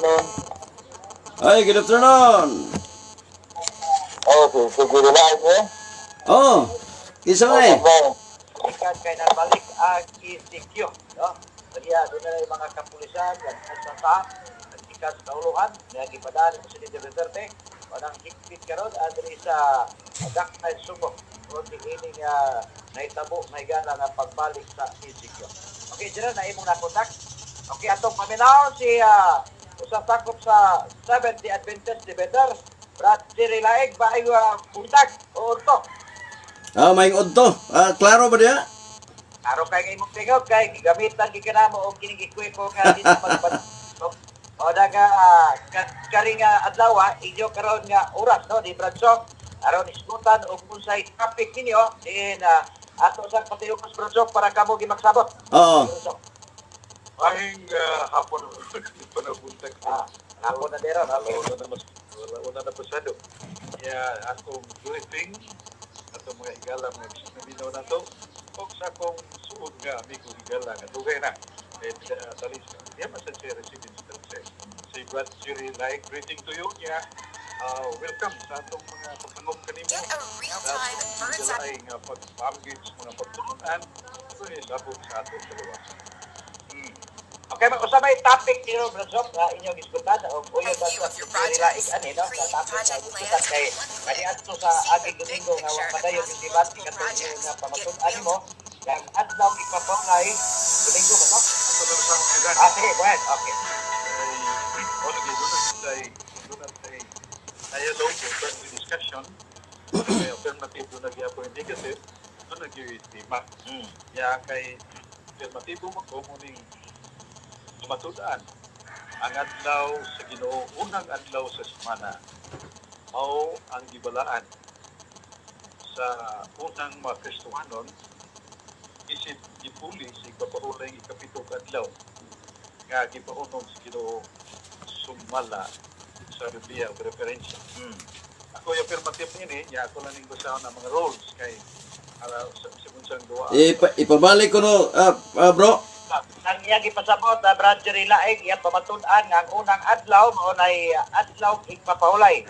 Afternoon. Ay, good afternoon. Oh, sige lang eh. Oh, kinsa man eh? Ikan kay nabalik ang ECQ, no? Kaya doon na yung mga kapulisan, sa sa nagtikas sa kauluhan, nga gipadaan ni Presidente Duterte, wanang higpit karon adri sa Daknay Subo. O di ini nga nahitabo mahigala nga pagbalik sa ECQ. Okay, dira na imong nakontak. Okay, atong paminaw si usa sakop sa Seventh Day Adventist Defender, Brad Jerry Laeg, ba buntag o orto? Ah, may udto. Ah, klaro ba diya? Aron kay nga imong tingog kay gigamitan gid kanamo og kining equipo nga dito magpad o daga kari nga adlaw inyo karon nga oras, no, di Bradsok aron isgutan og unsay topic ninyo din ato sa patiyokos, Bradsok, para kamo gimagsabot. Oo. Bradsok. Ahing hapon pa na buntag. Ah, hapon na dero. Okay. Wala na mas wala, wala na pasado. Kaya akong briefing atong mga higala, mga naminaw na to og sa akong suod nga amigo higala nga dugay na eh talis niya man sa siya residence sa si Brad Jerry like greeting to you niya, welcome sa atong mga pagsangop kanimo Get a real-time sa bird's eye eye nga pagpamgit sa mga pagtulunan ito is abot sa atong kalawasan. Okay, usa may topic nino, Bradsok, nga inyong isgutan og uyo A ba view sa of your Jerry Laig projects. ani, no, sa Create topic nga project isgutan plans kay in one click. kaniadto sa See the aging big Domingo nga wa picture padayon across yung debate multiple katong projects. nga Get pamatud-an real nimo yang adlaw ipapangay Domingo ba to? Ato na sa akong Ah, sige, go ahead. Okay. Ay, o lagi, doon na say dialogue o friendly discussion, may affirmative, doon nagyapon yung negative, doon nagyoy tema. Ya kay affirmatibo mo ko muning matud-an ang adlaw sa Ginoo, unang adlaw sa semana, mao ang gibalaan sa unang mga Kristohanon isip gipuli sa igpapahulay ikapito ka adlaw nga gipahunong sa Ginoo sumala sa Biblia o referensya. Ako yung affirmative nini, ya ako lang ning basahon ang mga rules kay sigun sa duwa. Ipabalik ko no, bro. Ang iyang ipasabot na Brad Jerry Laig, iyang pamatud-an nga ang unang adlaw mao nay adlaw igpapahulay.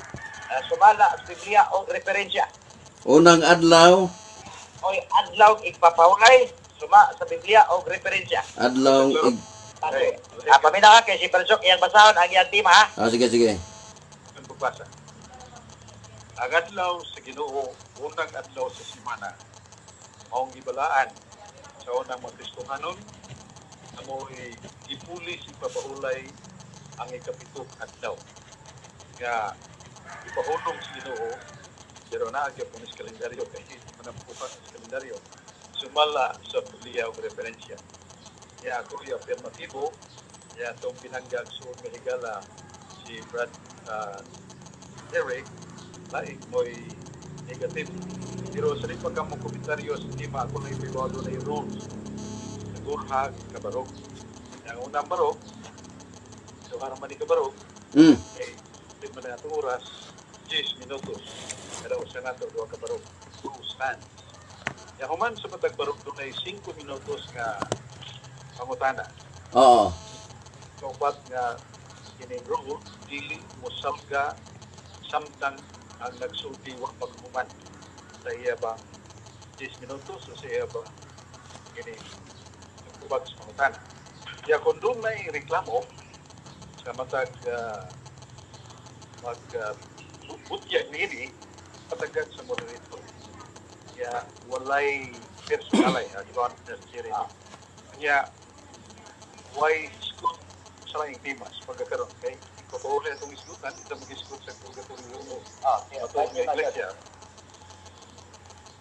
Sumala sa Biblia o referensya. Unang adlaw, Oy adlaw igpapahulay suma sa Biblia o referensya. Adlaw ig Okay. Ah, paminaw ka kay si Bradsok iyang basahon ang iyang tema ha. Ah, sige, sige. Ang pagbasa. Ang adlaw sa Ginoo, unang adlaw sa semana, maong gibalaan sa unang mga Kristohanon, amoy gipuli sa ipapahulay ang ikapito adlaw. Nga ipahulong sa Ginoo, pero naa gyapon sa kalendaryo kay hindi man napuha sa kalendaryo, sumala sa Biblia o referensya. Kaya ako yung affirmatibo, kaya itong pinanggag suod nga higala si Brad Eric, laig mo'y negative. Pero sa di pa ka mo komentaryo sa tema, ako na ipiwalo na yung rules. Nagurha, kabarog. Ang unang barog, so harang man ni kabarog, kay di man na itong oras, 10 minutos. Kada usa nato, duha ka barog. Two stands. Ya human sa matag barog, doon ay 5 minutos nga pangutana. Kaupat nga kining rule, dili mosalga samtang ang nagsulti wa paghuman sa iya bang 10 minutos o sa iya bang kining tubag sa pangutana. Ya kung doon may reklamo sa matag mag butyag niini patagan sa moderator. Ya walay personalay ha, di ba na Jeremy? Kanya why isgot sa laing tema sa pagkakaroon kay ikapauli atong isgutan ito mag-isgot sa purgatorio o Ah, okay. atong iglesia.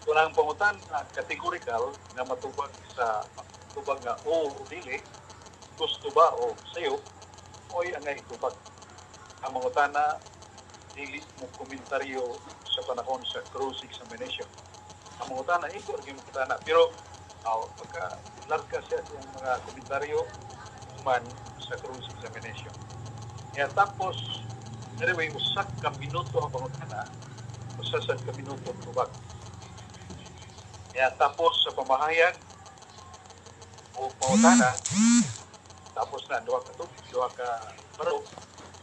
Kung ang pangutan na categorical nga matubag sa tubag nga o o dili, gusto ba o sayo, oy ang itubag. Ang mangutana dili mo komentaryo sa panahon sa cross examination. Ang mangutana iko ang mangutana pero pagka larga siya sa iyang mga komentaryo man sa cross examination. Kaya tapos, anyway, usa ka minuto ang pangutana, usa sa ka minuto ang tubag. Kaya tapos sa pamahayag o pangutana, tapos na duha ka tubig, duha ka barog,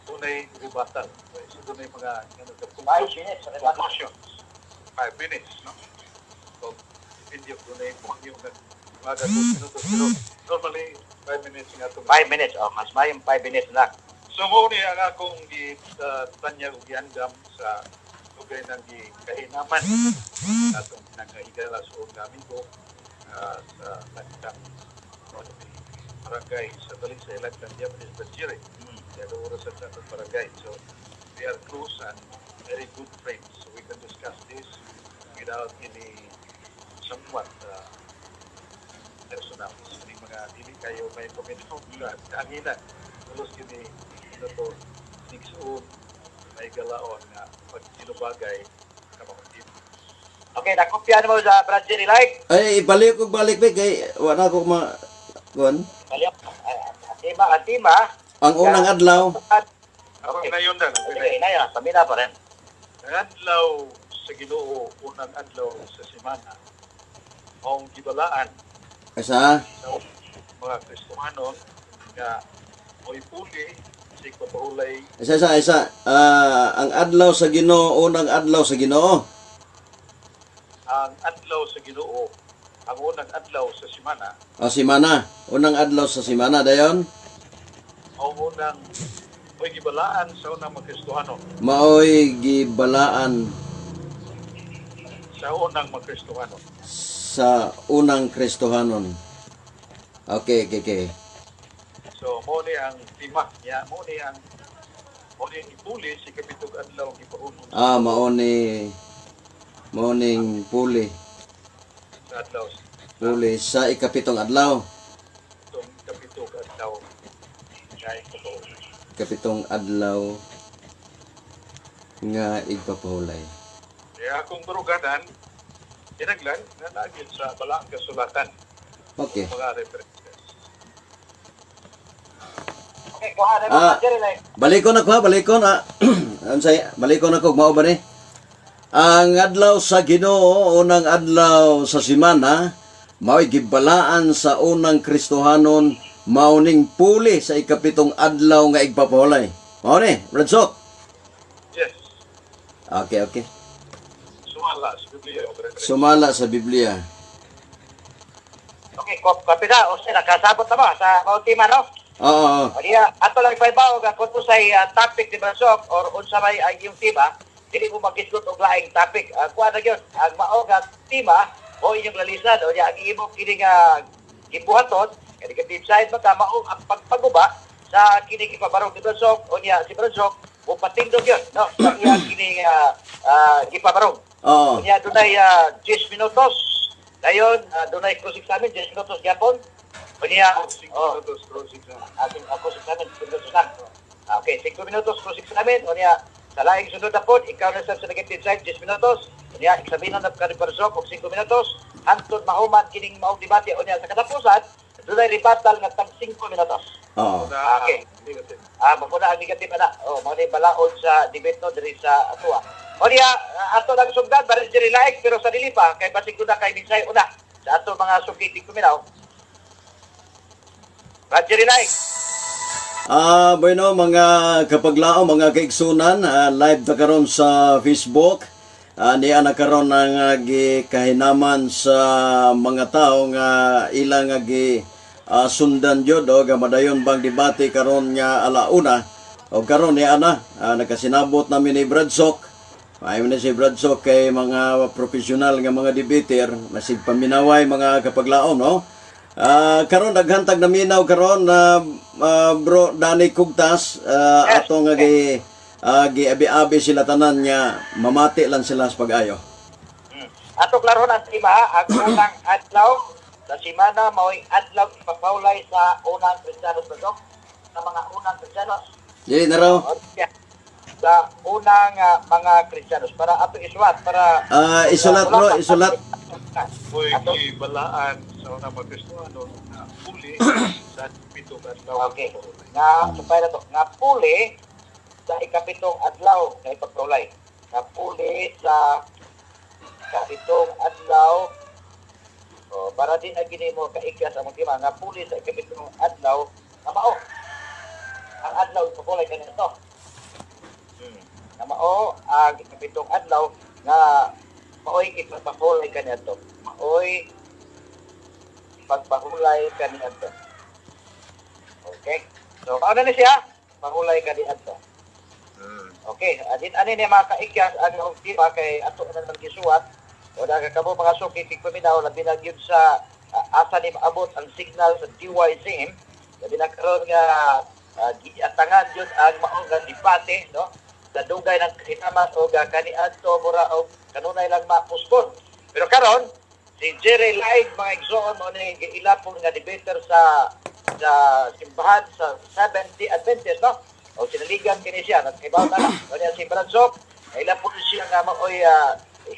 Dunay rebuttal. So dunay mga ano, 5 minutes sa rebuttal. Conclusions. 5 minutes, no? So, depende kung dunay mo yung mga 2 minutos. Pero normally, 5 minutes nga ito. 5 minutes. Oh, mas mayong 5 minutes na. So mao ni ang akong gi tanyag ug giandam sa dugay nang gikahinaman atong nagahigala sa ug amigo sa Lagtang barangay sa Talisay, Lagtang Japanese Bajiri. Kaya oras sa atong barangay. So we are close and very good friends. So we can discuss this without any somewhat personal. So, ini mga dili kayo may paminaw kaanginan. Tulos kini ano to igsuon may galaon nga pag sinubagay kamakutin. Okay, nakopya mo sa Brad Jerry like. Ay, ibalik ko balik be kay wala ko ma kuan. Balik. Ay, ang tema, ang tema. Ang unang adlaw. Ako Okay. na yun na. Sige, na yun. Pamina pa rin. Ang adlaw sa Ginoo, unang adlaw sa simana, maong gibalaan Asa? sa mga Kristohanon nga mo'y puli sa ipapahulay. Isa isa isa. Ah, ang adlaw sa Ginoo, unang adlaw sa Ginoo. Ang adlaw sa Ginoo, ang unang adlaw sa simana, O simana, unang adlaw sa simana dayon. ang unang mo'y gibalaan sa unang mga Kristohanon, Maoy gibalaan sa unang mga Kristohanon. Sa unang Kristohanon. Okay. So mo ni ang tema niya, mo ni ang ipuli si kapitog adlaw ang ipahulong Ah, mao ni mao ning puli. Sa adlaw Puli sa ikapitong adlaw. Itong kapitog adlaw nga ipahulong. Kapitong adlaw nga igpapahulay. Kaya akong baruganan, kinaglan na nagin sa balaang kasulatan mga references. Okay, kuha na mo, Ah. Brad Jerry like. Balikon ako ha, balikon ha. Unsay, balikon ako mao ba ni? Ang adlaw sa Ginoo, unang adlaw sa simana, mao'y gibalaan sa unang Kristohanon, mao ning puli sa ikapitong adlaw nga igpapahulay. Mao ni, Brad Sok. Yes, Okay. Sumala sa Biblia o reference. Sumala sa Biblia. Okay, copy na. O siya, nakasabot na ba sa mao tema, no? Oo. O diya, ato lang ipahibaw nga kung usay topic ni Brad Sok or unsa may ang iyong tema, dili mo magisgot og laing topic. Kuha na gyud, ang mao nga tema o inyong lalisan o diya ang imo kini nga gibuhaton, kay negative side man ka, mao ang pagpaguba sa kini gipabarog ni Brad Sok o niya si Brad Sok o patindog yun, no, sa iya kini gipabarog. Unya dunay 10 minutos. Dayon dunay cross examine 10 minutos gyapon. Unya 5 oh, minutos cross exam. Ating cross examine 5 minutos lang. Ah, okay, 5 minutos cross examine. Unya sa laing sunod na pod, ikaw na sa negative side 10 minutos. Unya examine na ka ni Brad Sok og 5 minutos hantod mahuman kining maong debate. Unya sa katapusan dunay rebuttal nga tag 5 minutos. Na Okay. negative. Ah, mao ang negative ana. Oh, mao ni balaod sa debate no diri sa atoa. O niya, ato lang sugdan bare diri like pero sa dili pa kay basig una kay minsay una sa ato mga suki tigpaminaw. Roger like. Ah, bueno, mga kapaglao, mga kaigsunan, live ta karon sa Facebook. Niya na karon ang gikahinaman sa mga tao nga ilang nga gi sundan jud o nga madayon bang debate karon nga alauna. O karon niya na nakasinabot namin ni Brad Sok. Ay na si Brad Sok kay mga profesional nga mga debater, masig paminaway mga kapaglaom, no? Karon daghan tag naminaw karon na bro Danny Kugtas, ato nga gi giabi-abi sila tanan nga mamati lang sila sa pag-ayo. Ato klaro ang tema ha, ang unang adlaw sa simana mao'y adlaw ipapawlay sa unang Kristiyanos ba sa mga unang Kristiyanos. Dili na raw. O, siya, sa unang mga Kristiyanos para ato isulat para Isulat bro, isulat. Mo'y gibalaan sa unang mga Kristohanon na puli sa pitong adlaw. Okay. Nga supay na to. Nga puli sa ikapitong adlaw nga ipagpawlay. Nga puli sa ikapitong adlaw, oh, para di na gini mo kaikyas ang tema nga puli sa ikapitong adlaw nga mao ang adlaw ipagpawlay kanito. Nga mao ang ikapitong adlaw nga maoy ipagpahulay kaniadto. Maoy pagpahulay kaniadto. Okay? So, mao na ni siya, pahulay kaniadto. Okay, adin ani ni mga kaikyas ang tema kay ato na naman gisuwat o na kamo mga suki tigpaminaw, labi na gyud sa asa ni maabot ang signal sa DYCM, labi na karon nga giatangan gyud ang mao nga debate, no, sa dugay ng kahinaman o kaniadto mura og kanunay lang mapuspon. Pero karon si Jerry Laig, mga igsoon, mo ni giilapon nga debater sa simbahan sa Seventh-day Adventist, no, o sinaligan kini siya nagkibaw na lang kanya si Brad Sok, ilapon siya nga maoy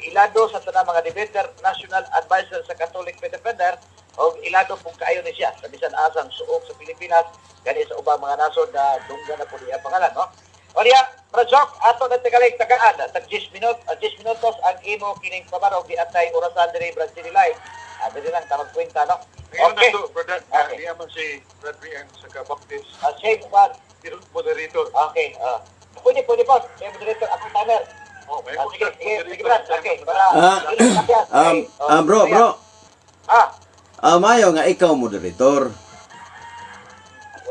ilado sa tanang mga debater, national advisor sa Catholic Faith Defender, o ilado pong kaayo ni siya sa bisan asang suok sa Pilipinas, gani sa ubang mga nasod na dunggan na po niya pangalan, no. O niya, Brad Sok, ato na tagalig tagaan tag 10 minutos, 10 minutos ang imo kining pabarog, di atay orasan diri, Brad Jerry Lai. Diri lang tamag kwenta, no. Ngayon Okay. na to, brother, Okay. niya man si Brad Rian sa Kabaptist, Same one. moderator. Okay. Pwede, pwede po. May moderator, ako timer. Oh, may Sige, sige, sige, moderator. Brad. Okay, para Bro, bro. Mayo nga ikaw moderator.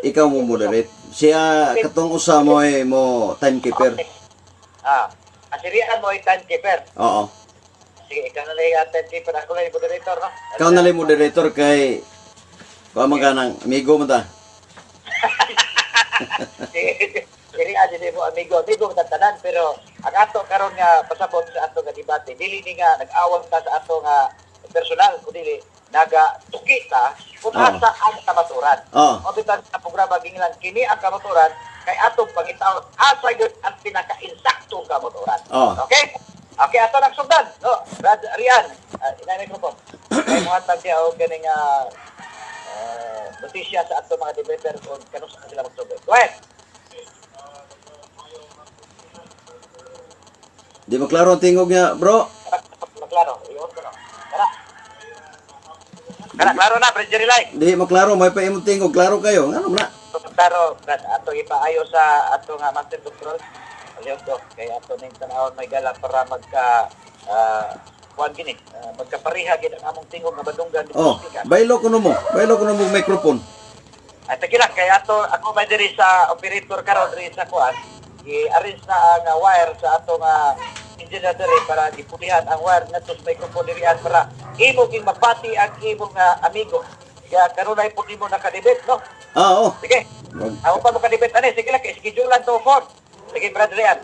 Ikaw mo moderate. Siya katong usa mo ay mo timekeeper. Okay. Asirian mo ay timekeeper. Oo. Sige, ikaw na lang yung timekeeper. Ako lang yung moderator, no? Ikaw na lang moderator kay kuha man ka ng amigo mo ta. Sige, Sirian, hindi mo amigo. Amigo mo tanan, pero ang ato karon nga pasabot sa ato nga debate, dili ni nga nag-awang ta sa ato nga personal, kundi naga tuki ta kung asa ang kamaturan. O bitan sa programa ginglan kini ang kamaturan kay atong pangitaon asa gyud ang pinaka-insaktong kamaturan. Okay? Okay, ato nang sundan. No, Brad Rian, inay microphone. Kay mohatag siya og ganing notisya sa ato mga debater kung kanus sila magsugod. Go ahead. Di ba klaro ang tingog niya, bro? Maklaro. Iyon ko no. Kana. Kana, klaro na, Brad Jerry Lai. Di maklaro, may pa imong tingog, klaro kayo. Ngano man na? Klaro, Brad, ato ipaayo sa ato nga master control. Aliyon ko, kay ato ning tanawon may gala para magka kuan gini, magkapariha gid ang among tingog nga badunggan Oh, baylo kuno mo. Baylo kuno mo microphone. Ay sige lang, kay ato ako ba diri sa operator karon diri sa kuan, i-arrange na ang wire sa ato nga engineer diri para gipulihan ang wire ngadto sa microphone diri para imo ging mapati ang imong amigo. Kaya kanunay po nimo nakadebate, no? Oo. Sige. Ako pa mo kadebate ani, sige lang kay schedule lang to phone. Sige, Brad Rian.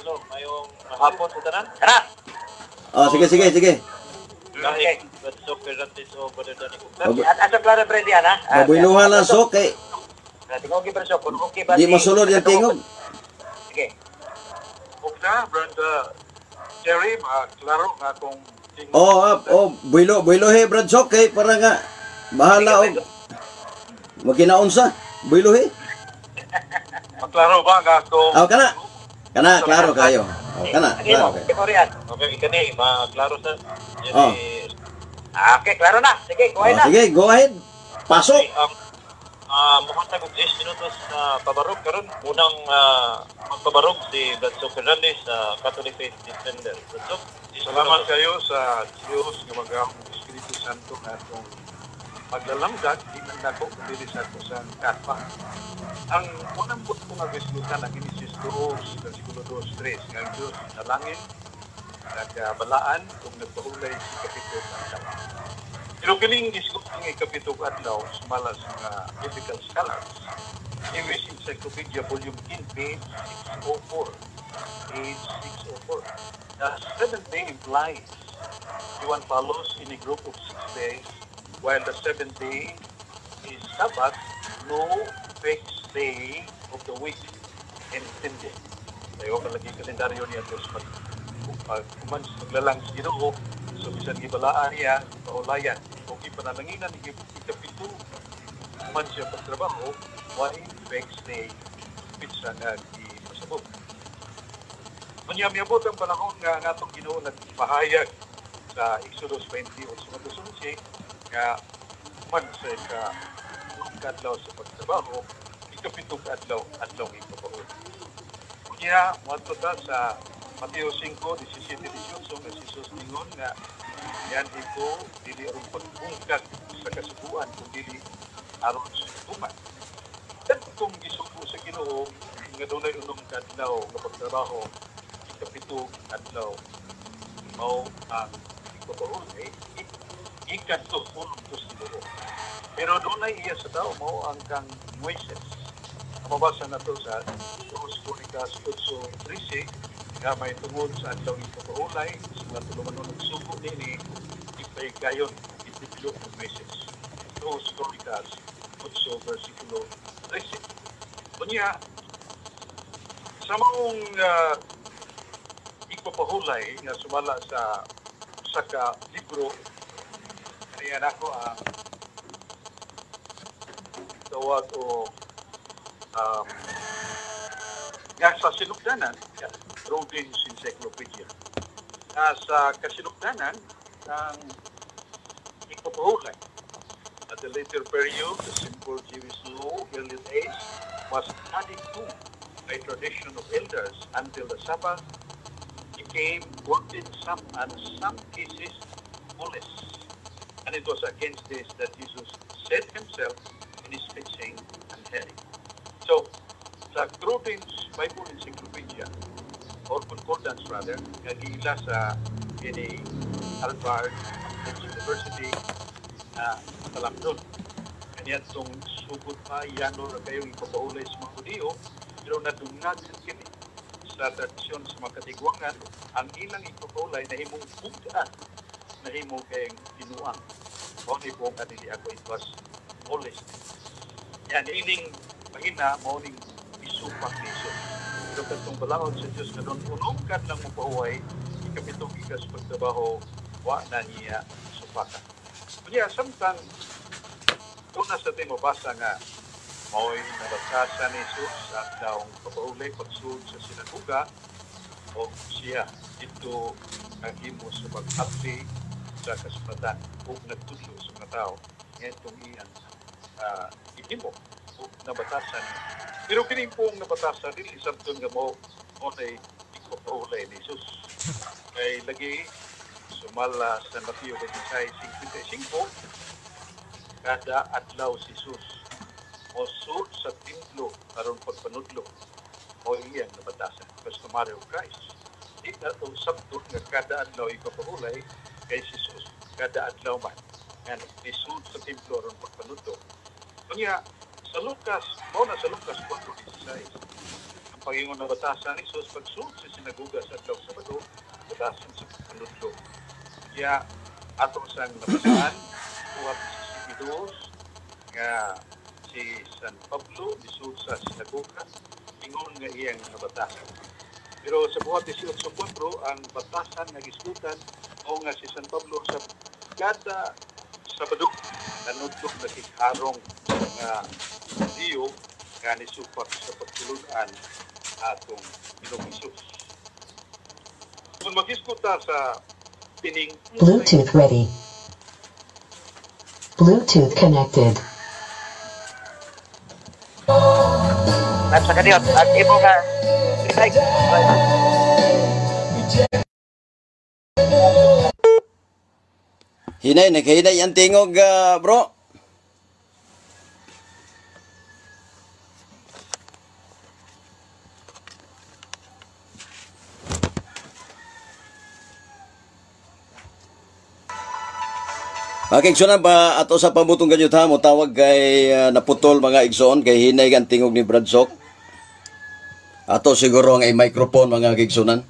Hello, mayong hapon sa tanan. Kana. Oh, sige, sige, sige. Okay. Brad Sok Fernandez o Brother Danny Kumpler. At aso klaro, Brad Rian, ha? Mabuyluhan lang sok kay Tingog Brad Sok, kung okay ba di masulod yung tingog. Sige. Og na, Brad Jerry, klaro nga akong tingog. Oh, buylo, buylo he Brad Sok kay para nga bahala og magkinaunsa. Buylo he. Maklaro ba nga akong Oh, kana. Kana klaro kayo. Oh, kana, klaro kayo. Okay, kani maklaro sa Oh. Okay, klaro na. Sige, go ahead Oh, na. sige, go ahead. Pasok. Ang muhatag og 10 minutos na pabarog karon, unang magpabarog si Brad Sok Fernandez sa Catholic Faith Defender. Brad Sok, 10 Salamat minutos. kayo sa Diyos nga mag-ahong Espiritu Santo nga atong maglalamdag, di man nako kundi sa ato sa katpa. Ang unang punto nga gisulutan ang Genesis 2, versikulo 2-3, nga ang Diyos sa langit, nagbalaan kung nagpahulay si kapitong adlaw. Pero kining gisgutan nga ikapitong adlaw sumala sa mga biblical scholars. English Encyclopedia Volume 10, page 604. Page 604. The seventh day implies the one follows in a group of 6 days, while the seventh day is Sabbath, no fixed day of the week intended. Tayo ka lagi kalendaryo niya ito sa pag maglalang sa Ginoo, so bisan gibalaan niya, paulayan, o ipanalanginan, ikapito, man siya pagtrabaho, why fixed day, pitsa nga ipasabot. Unya miabot ang panahon nga ang atong Ginoo nagpahayag sa Exodus 28:11 nga man sa ika-adlaw sa pagtrabaho, ikapitong adlaw, adlaw ipapahul. Kaya, moadto ta sa Mateo 5:17-18 nga si Jesus ningon nga yan ito dili aron pagbungkag sa kasuguan kung dili aron sa tuman. Kung gisugo sa Ginoo nga dunay unom ka adlaw nga pagtrabaho, ikapito adlaw mao ang ikapaulay, ikadto pulong to sa Ginoo. Pero dunay iya sa tao mao ang kang Moises. Mabasa na to sa 2 Kroniklas 8:13 nga may tungod sa adlaw ikapaulay sa mga tulumanon nagsugo nini ipaygayon itiblo ng Moises. 2 Kroniklas 8 versikulo 13. Unya, sa maong igpapahulay nga sumala sa usa ka libro, kaya nako ang tawag o nga sa sinugdanan, Rodin's Encyclopedia. Sa kasinugdanan ang igpapahulay. At the later period, the simple Jewish law, early days, was added to by tradition of elders until the Sabbath became burdensome and some cases foolish. And it was against this that Jesus set himself in his preaching and heading. So, sa Crudens Bible Encyclopedia, or Concordance rather, nga giila sa kini Harvard University na talamdon. Kanya itong sugod pa, yano ra kayong ipapahulay sa mga Hudiyo, pero nadungag kini sa tradisyon sa mga katigwangan, ang ilang ipapahulay na himong bugaan, na himo kayong tinuang. Mao ni buong kanili ako, it was always. Yan, ining mahina, mao ning isupak ni Jesus. Pero katong balaod sa Diyos nga doon, unong kad lang mo pahuway, ikapitong ikas pagtrabaho, wa na niya supaka. Kunya, samtang una sa ating mabasa nga mao'y nabatasan ni Jesus at daong papauli pagsulod sa sinagoga o siya ito naghimo sa pag-apli sa kasulatan o nagtudlo sa mga tao ngayong iyang ihimo o nabatasan niya. Pero kining pong nabatasan dili sabton nga mo onay ikapaulay ni Jesus. Kay lagi sumala sa Mateo 26:55 kada adlaw si Jesus mosud sa templo aron pagpanudlo o iyang nabatasan. Customary of Christ. Di na ito sabton nga kada adlaw ipapahulay kay si Jesus kada adlaw man nga nisud sa templo aron pagpanudlo. Unya sa Lucas, mao na sa Lucas 4:16 ang Panginoon nabatasan ni Jesus pagsud sa sinagoga sa adlaw Sabado, batasan sa pagpanudlo. Kaya ato sang nabasaan buhat 62 nga si San Pablo nisud sa sinagoga ingon nga iyang nabatasan. Pero sa buhat 18:4 ang batasan nga gisgutan o nga si San Pablo sa kada Sabado nanudlo nakikharong nga Diyo nga nisupak sa pagtulunan atong Ginoong Hesus. Kung magisguta sa pining Bluetooth ready. Bluetooth connected. At sa kaniyot, at imo nga like Hinay, nakahinay ang tingog, bro. Okay, igsoon ba ato sa pamutong ganyot ha, mo tawag kay naputol mga igsoon kay hinay ang tingog ni Brad Sok. Ato siguro ang microphone mga igsonan.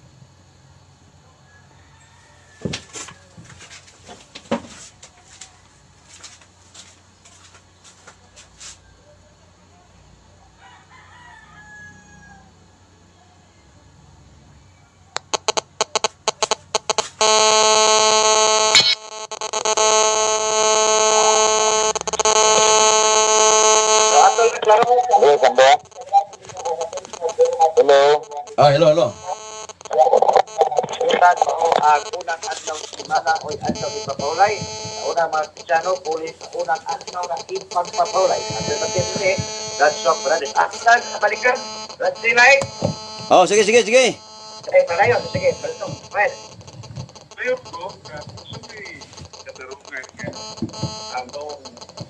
Hello. Ah, hello, hello. Ang unang adlaw simana oy adlaw ipapahulay. Sa unang mga Kristiyano, pulis sa unang adlaw nga ipagpapahulay. At sa ni Brad Sok Brothers. At sa balikan, Brad Silay. Oh, sige, sige, sige. Sige, padayon. Sige, Brad Sok. Go ahead. Ngayon ko, sa may katarungan nga, anong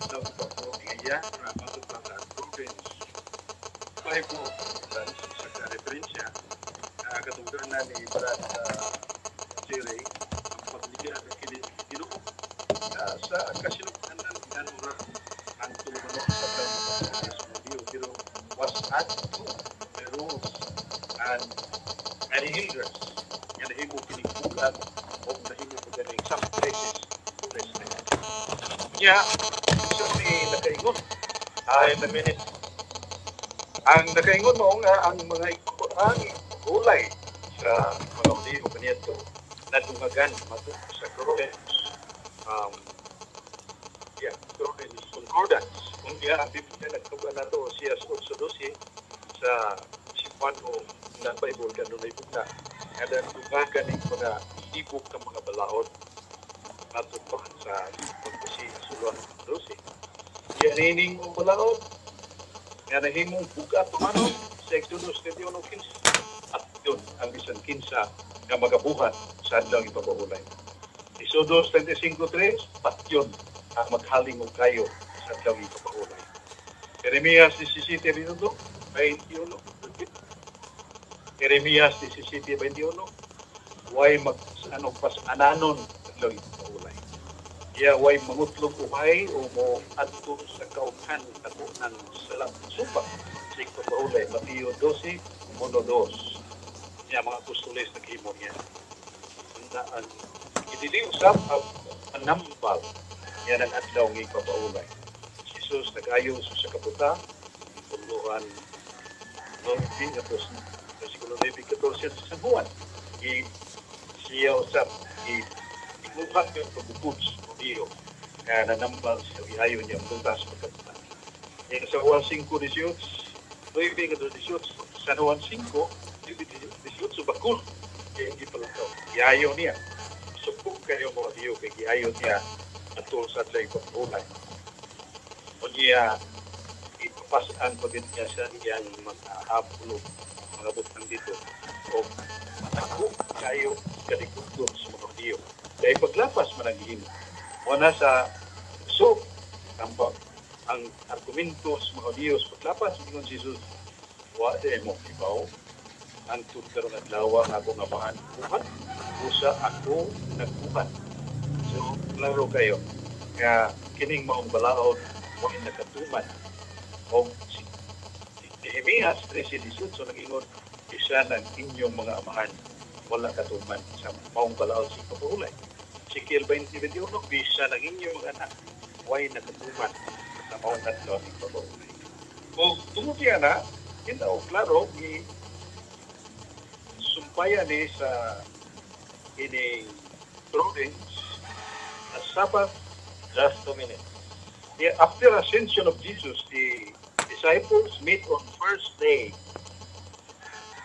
nagpapro iya na matupang sa province, Bible sa referensya, katuganan ni Brad Jerry, ang pamilya ng kini Ginoo sa kasinukanan nanura ang tulumanon sa pagkakasumbiyo, pero was added to the rules and any hindrance nga nahimo kining bugat o nahimo pa ganing some places to respect. Nya, sa may nakaingon, ay 5 minutes. Ang nakaingon mo nga ang mga ang gulay sa mga Hudiyo kaniadto nadungagan matud sa Croden's yeah, Croden's Concordance. Kung diya ang Biblia nagtuga nato siya sa 8:12 sa Cebuano na Bible kanunay bugna nga nadungagan ning mga libog ka mga balaod matud pa sa pagkasi suluhan 12. Diya nining mga balaod nga nahimong bugat tumanon sa Exodus 21:15 at yun ang bisan kinsa nga magabuhat sa adlaw ipabahulay. Exodus 35:3, patyon ang maghaling og kayo sa adlaw ipabahulay. Jeremias 17:22, 21. Jeremias 17:21, way mag ano pas ananon adlaw ipabahulay. Iya way mangutlog uhay o mo adto sa kaughan ako ng salang supak sa ipabahulay. Mateo 12:1-2. Niya mga apostoles naghimo niya. Ang idili usab ang panambal niya ng adlaw nga ipapaulay. Si Jesus nag-ayo sa kabuta, ituluhan 9 tapos versikulo 9 14 sa San Juan. I siya usab i imuha yung pagbukod sa Hudiyo nga nanambal siya iayo niya ang butas pagkabuta. Yung sa Juan 5:18, 9:18, San Juan 5, 18, bakul kay hindi palakaw. Giayo niya. Sukog kayo mga Diyo kay giayo niya atol sa adlaw ipapulay. O niya ipapasan pa din niya sa iyang mga hapulo, mga butang dito. O ako kayo kalikudon sa mga Diyo. Kaya paglapas man ang gihimo. Wala sa so ang, ang argumento sa mga Diyo sa paglapas ingon si Jesus, wa di mo ibaw ang karon adlaw ang akong amahan buhat usa ako nagbuhat. So klaro kayo nga kining maong balaod wa nakatuman. Og si Nehemias 13:18 nag-ingon isa ng inyong mga amahan wala katuman sa maong balaod sa pagpahulay. Ezekiel 20:21, bisa ng inyong mga anak way nakatuman sa maong adlaw ng pagpahulay. O tungod niya na, kita o klaro, gi sumpayan ni sa ining province the Sabbath. Just 2 minutes. Yeah, after ascension of Jesus, the disciples meet on first day.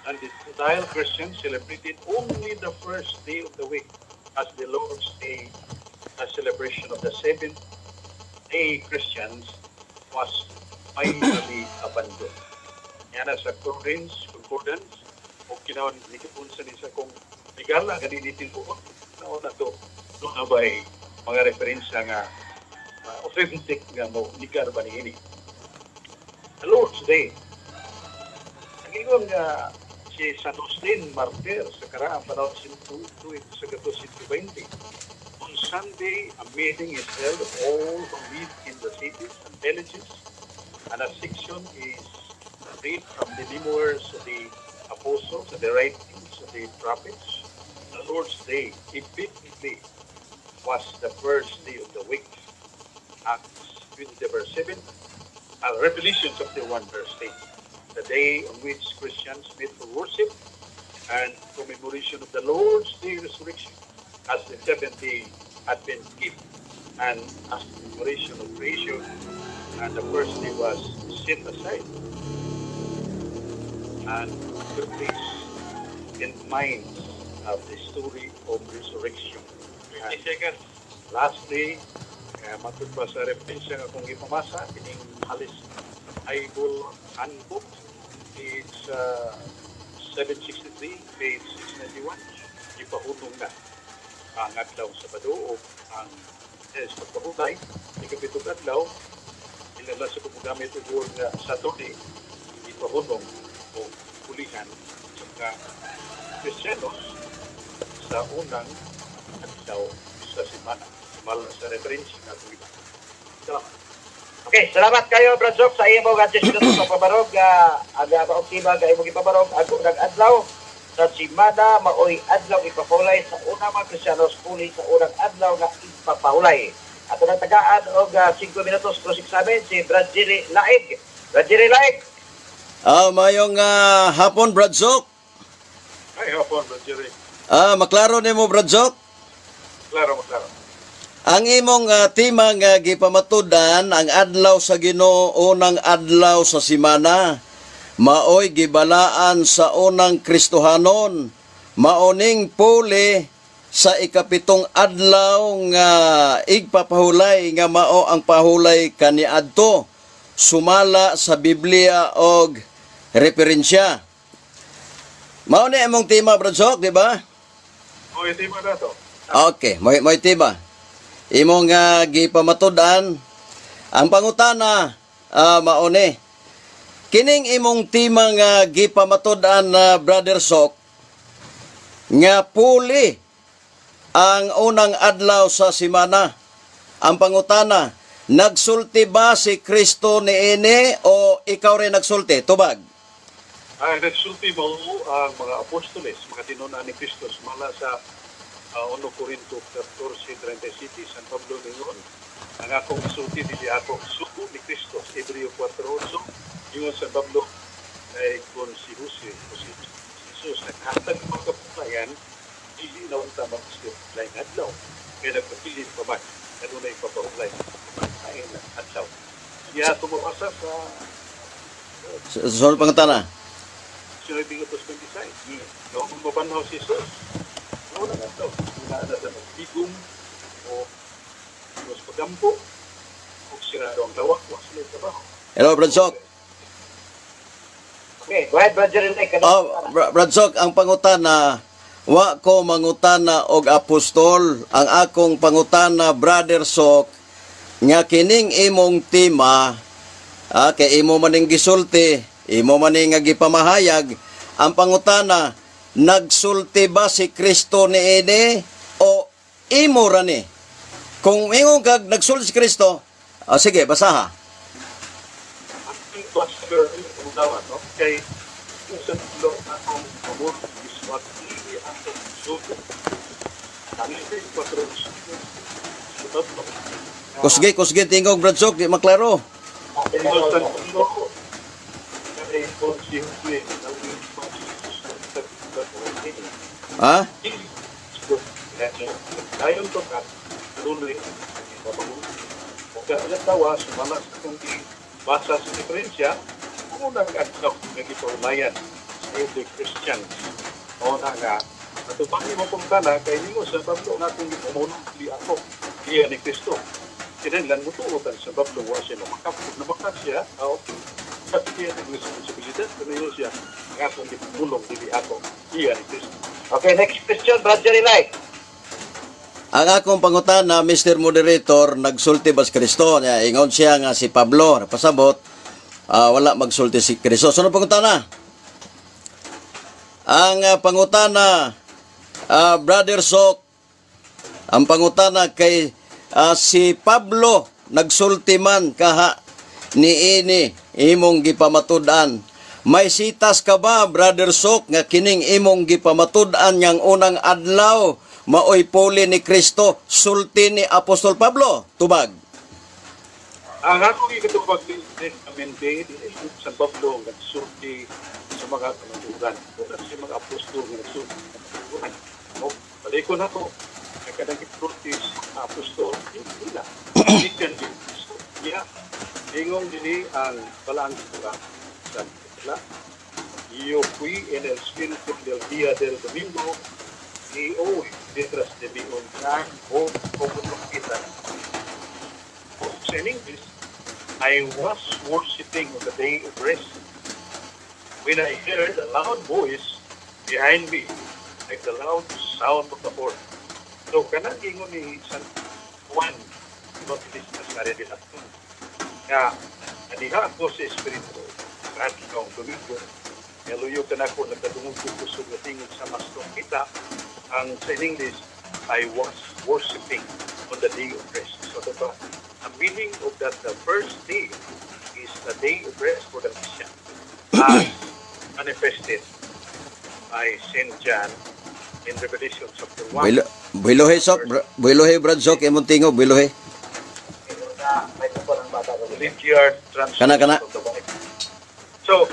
And the Gentile Christians celebrated only the first day of the week as the Lord's Day, a celebration of the seventh day Christians was finally abandoned. Yan na sa Concordance, Concordance, o kinaon ni sa ni sa kung legal gani ni tinuod na to doon na ba'y mga referensya nga authentic nga mo ligar ba ni ini. The Lord's Day. Ang ingon nga si San Agustin Martir sa karaang panahon sa tuig sa 120. On Sunday, a meeting is held of all who live in the cities and villages, and a section is read from the memoirs of the apostles and the writings of the prophets. The Lord's Day effectively was the first day of the week. Acts 20 verse 7, Revelation chapter 1 verse 8, the day on which Christians meet for worship and commemoration of the Lord's Day resurrection, as the seventh day Advent gift and as commemoration of creation, and the first day was set aside and took place in minds of the story of resurrection. 50 seconds. Lastly, matud pa sa referensya nga akong gipamasa, kining Halis Bible Handbook, it's 763, page 691, ipahunong na ang adlaw Sabado o ang pagpahulay, ikapitong adlaw, ilala sa paggamit og word nga Saturday, ipahunong o pulihan sa mga Kristiyanos sa unang adlaw sa semana. Mal sa referensya nga itong iba. Salamat. Okay, salamat kayo, Brad Sok, sa imo nga 10 minutos sa pabarog, aga maog tiba nga imong gipabarog ang unang adlaw sa simana maoy adlaw ipapahulay sa unang mga Kristiyanos puli sa unang adlaw nga ipapahulay. Ato nang tagaan og 5 minutos cross examine si Brad Jerry Laig. Brad Jerry Laig. Mayong hapon, Brad Sok. Ay, hapon, Brad Jerry. Maklaro nimo, Brad Sok? Klaro, maklaro. Ang imong tema nga gipamatudan ang adlaw sa Ginoo, unang adlaw sa simana, maoy gibalaan sa unang Kristohanon, maoning puli sa ikapitong adlaw nga igpapahulay nga mao ang pahulay kaniadto, sumala sa Biblia og referensya. Mao ni imong tema, Brad Sok, di ba? O, tema na to. Okay, mo'y tema. Imong gipamatud-an ang pangutana, maone. Kining imong tema nga gipamatud-an na, Brother Sok, nga puli ang unang adlaw sa simana. Ang pangutana, nagsulti ba si Kristo niini o ikaw rin nagsulti? Tubag. Ay, nagsulti mo ang mga apostoles, mga tinun-an ni Kristo, mala sa 1 Corinto 14:37, San Pablo ningon, ang akong sulti dili ako sugo ni Kristo. Hebreo 4:8, ingon San Pablo, ay kung si Jose o si Jesus naghatag ng mga kapulayan, dili na unta magsulay ng adlaw. Kaya nagpapilit pa man, kanunay papaulay ay adlaw. Kaya tumabasa sa Sunod pangutana. Sinabing ito 26. No, kung mabanhaw si Jesus, wala na ito. Wala na sa nagtigom o mas pagampo o sirado ang lawak, wa sila yung trabaho. Hello, Brad Sok. Okay, go ahead, Brad Jerry Laig. Oh, Brad Sok, ang pangutana, wa ko mangutana og apostol. Ang akong pangutana, Brother Sok, nga kining imong tema, kay imo maning gisulti, imo maning nga gipamahayag, ang pangutana, nagsulti ba si Kristo niini o imo ra ni? Kung ingon kag nagsulti si Kristo, sige, basaha. Ang cluster unawa, no? Kay kung sa tulo akong amor is what dili akong sugo. Ang ito patro sa tatlo. Kusgi, kusgi tingog, Brad Sok, di maklaro. Ingon sa tulo, kay kung si Jose, Ha? Dayon to ka, tuloy, kaya tawa, sumala sa kung basa sa diferensya, unang adlaw nga gipaulayan sa early Christians. O na nga, natupang mo kung tana, kay ningo sa Pablo nga kung gipamunong di ako, iya ni Kristo. Kinahanglan mo tuotan sa Pablo, wa siya mamakap, kung namakap siya, o, at iya ng responsibilidad, kuno siya, nga kung gipamulong dili ako, iya ni Kristo. Okay, next question, Brad Jerry Laig. Ang akong pangutana, Mr. Moderator, nagsulti ba si Kristo? Nya, ingon siya nga si Pablo, napasabot, wala magsulti si Kristo. Sunod pangutana. Ang pangutana, Brother Sok, ang pangutana kay si Pablo nagsulti man kaha niini imong gipamatud-an. May sitas ka ba, Brother Sok, nga kining imong gipamatud-an ngang unang adlaw maoy puli ni Kristo, sulti ni Apostol Pablo? Tubag. Ang akong ikatubag din amente, sa Pablo nga nagsulti sa mga kamatuoran. Wala sa mga apostol nga nagsulti sa kamatuoran. No, balikon ako. Kaya nagsulti sa mga apostol, hindi na. Hindi kan di. Yeah. Ingong dini ang balaang sura sa tula. Yo fui en el espíritu del día del domingo y hoy detrás de mí un gran voz como trompeta. In English, I was worshiping on the day of rest when I heard a loud voice behind me like the loud sound of the horn. So kanang ingon ni San Juan Evangelista sa Revelation nga nadiha ako sa Espiritu sa adlawng Domingo, Yaluyo ka na ako, nagkadungog ko kusog nga tingog sama sa trumpeta. Ang sa in English, "I was worshiping on the day of rest." So the meaning of that, the first day is the day of rest for the Christian, as manifested by St. John in Revelation chapter 1. Builo, builohe sok, builohe Brad Sok, imong tingog, builohe. Na may tungkol ang bata. Linear translation Kana, kana. of the Bible. So,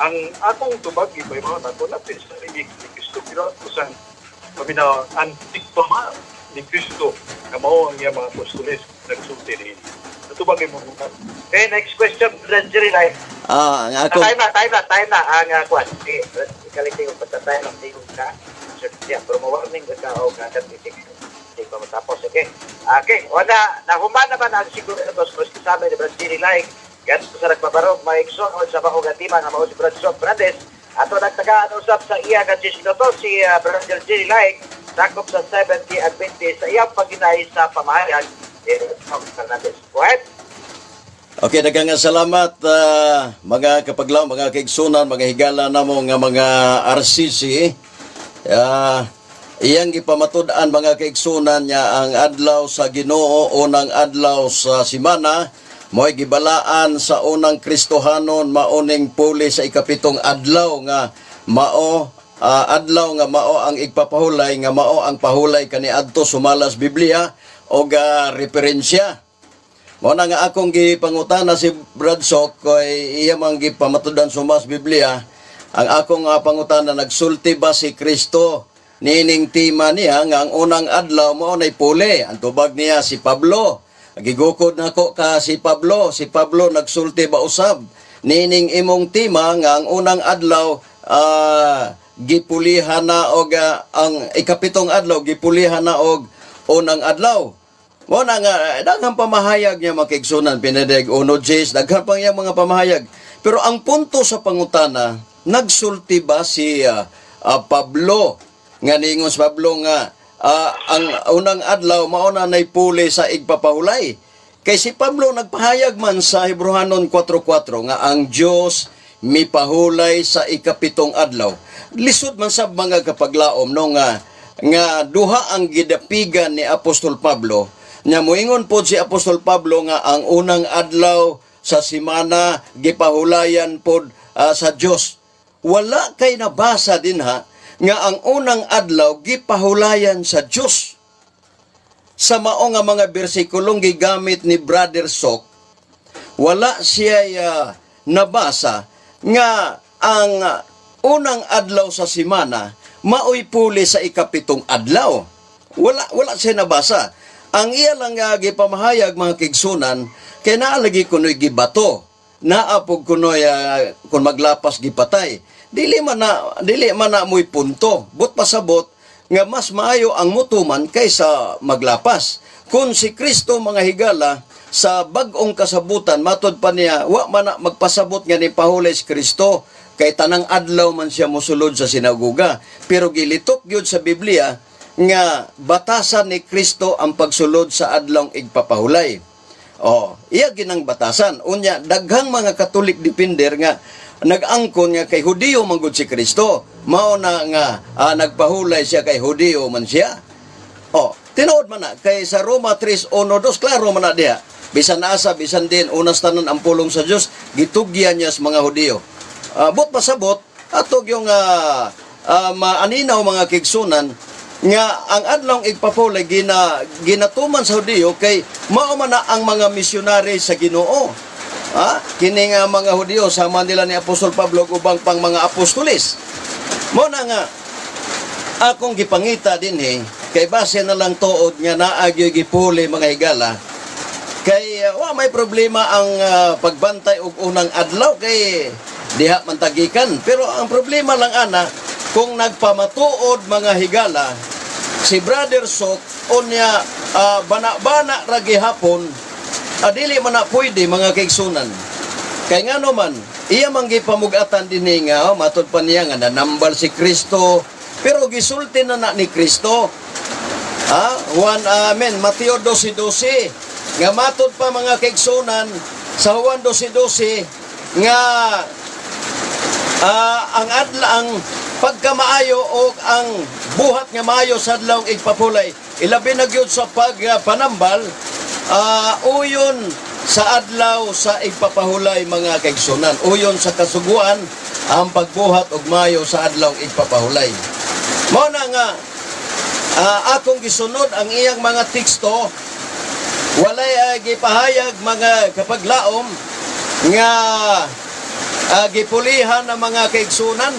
ang akong tubag ibay mo ako napin sa ni Kristo, pero ako sa paminaw antik pa ma ni Kristo nga mao ang iyang mga apostoles nagsulti niini. Natubag mo mo. Okay, next question, Brad Jerry Lai. Ah, ang ako Time na, time na, time na. Ang kwan. Sige, Brad, ikaling tingog, basta time lang tingog ka. Sir, yeah, pero ma-warning ka o kakatisik. Hindi pa matapos, okay? Okay, wala, nahuman naman ang siguro ito sa kasama ni Brad Jerry Lai. Ganito sa nagpabarog, maigsoon sa bako gatima nga mao si Brad Sok Fernandez. Ato nagtagaan usap sa iya nga to si Brad Jerry Lai, sakop sa 70 Adventist sa iyang pag-inay sa pamahayag ni Brad Sok Fernandez. Go ahead. Okay, daghang salamat mga kapaglaom, mga kaigsunan, mga higala namo nga mga RCC. Iyang gipamatud-an, mga kaigsunan, niya ang adlaw sa Ginoo, unang adlaw sa simana, mo'y gibalaan sa unang Kristohanon maoning puli sa ikapitong adlaw nga mao adlaw nga mao ang igpapahulay, nga mao ang pahulay kaniadto sumalas Biblia o referensya. Mao na nga akong gipangutana si Brad Sok kay iya man gipamatudan sumas Biblia. Ang akong pangutana, nagsulti ba si Kristo niining tema niya nga ang unang adlaw mao nay puli? Ang tubag niya, si Pablo. Gigukod nako ka si Pablo. Si Pablo nagsulti ba usab niining imong tema nga ang unang adlaw gipulihan na og ang ikapitong adlaw gipulihan na og unang adlaw? Mo na nga daghang pamahayag niya, mga kaigsunan, pinadeg uno Gs, daghan pang iyang mga pamahayag. Pero ang punto sa pangutana, nagsulti ba si Pablo nga niingon si Pablo nga ang unang adlaw mao na nay puli sa igpapahulay? Kay si Pablo nagpahayag man sa Hebreohanon 4:4 nga ang Dios mipahulay sa ikapitong adlaw. Lisod man sa mga kapaglaom no nga nga duha ang gidapigan ni Apostol Pablo. Nya moingon pod si Apostol Pablo nga ang unang adlaw sa simana gipahulayan pod sa Dios. Wala kay nabasa dinha nga ang unang adlaw gipahulayan sa Dios. Sa mao nga mga bersikulong gigamit ni Brother Sok, wala siya nabasa nga ang unang adlaw sa simana maoy puli sa ikapitong adlaw. Wala wala siya nabasa. Ang iya lang nga gipamahayag, mga kaigsunan, kay naa lagi kunoy gibato. Naa pog kunoy kung maglapas gipatay. Dili man na mo'y punto. But pasabot nga mas maayo ang mutuman kaysa maglapas. Kung si Kristo, mga higala, sa bag-ong kasabutan, matod pa niya, wa man na magpasabot nga ni pahulay si Kristo kay tanang adlaw man siya mosulod sa sinagoga. Pero gilitok gyud sa Biblia nga batasan ni Kristo ang pagsulod sa adlawng igpapahulay. Oh, iya ginang batasan. Unya daghang mga Catholic defender nga nag-angkon nga kay Hudiyo man gud si Kristo. Mao na nga nagpahulay siya kay Hudiyo man siya. Oh, tinuod man na kay sa Roma 3:1-2 klaro man na diha. Bisan asa bisan din unas tanan ang pulong sa Dios gitugyan niya sa mga Hudiyo. But pasabot atog yung maaninaw, mga kaigsunan, nga ang adlawng igpapulay ginatuman sa Hudiyo kay mao man na ang mga misyonary sa Ginoo. Ha? Kini nga mga Hudiyo sama nila ni Apostol Pablo ug ubang pang mga apostoles. Mao na nga akong gipangita dinhi kay base na lang tuod nga naa gyoy gipuli, mga higala, kay wa may problema ang pagbantay og unang adlaw kay diha man tagikan, pero ang problema lang ana kung nagpamatuod, mga higala, si Brother Sok unya bana-bana ra gihapon, dili man na pwede, mga kaigsunan, kay ngano man Iya man gipamugatan dinhi nga, oh, matod pa niya nga nanambal si Kristo, pero gisulti na na ni Kristo. Ha? Juan, amen, Mateo 12:12 nga matod pa, mga kaigsunan, sa Juan 12:12 nga ang adla, ang pagkamaayo o ang buhat nga maayo sa adlaw igpapulay, ilabi na gyud sa pagpanambal, uyon sa adlaw sa igpapahulay, mga kaigsunan. Uyon sa kasuguan ang pagbuhat og maayo sa adlaw igpapahulay. Mao na nga akong gisunod ang iyang mga teksto, walay gipahayag, mga kapaglaom, nga gipulihan ng mga kaigsunan,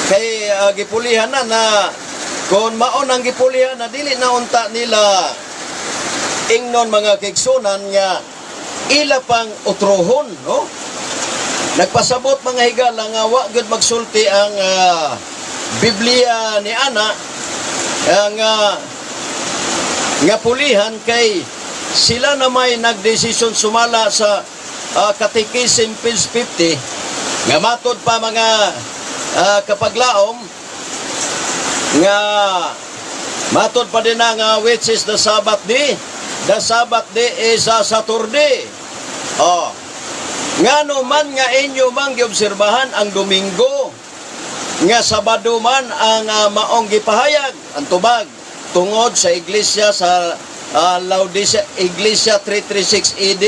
kay gipulihan na na kung maon ang gipulihan na, dili na unta nila ingnon, mga kaigsunan, nga ila pang utrohon, no? Nagpasabot, mga higala, nga wa gyud magsulti ang Biblia ni ana ang nga pulihan, kay sila na may nagdesisyon sumala sa Catechism page 50 nga matod pa, mga kapaglaom, nga matod pa din na nga which is the Sabbath day? The Sabbath day is a Saturday. Oh, ngano man nga inyo mang giobserbahan ang Domingo nga Sabado man ang maong gipahayag? Ang tubag, tungod sa iglesia sa Laodicea, Iglesia 336 AD.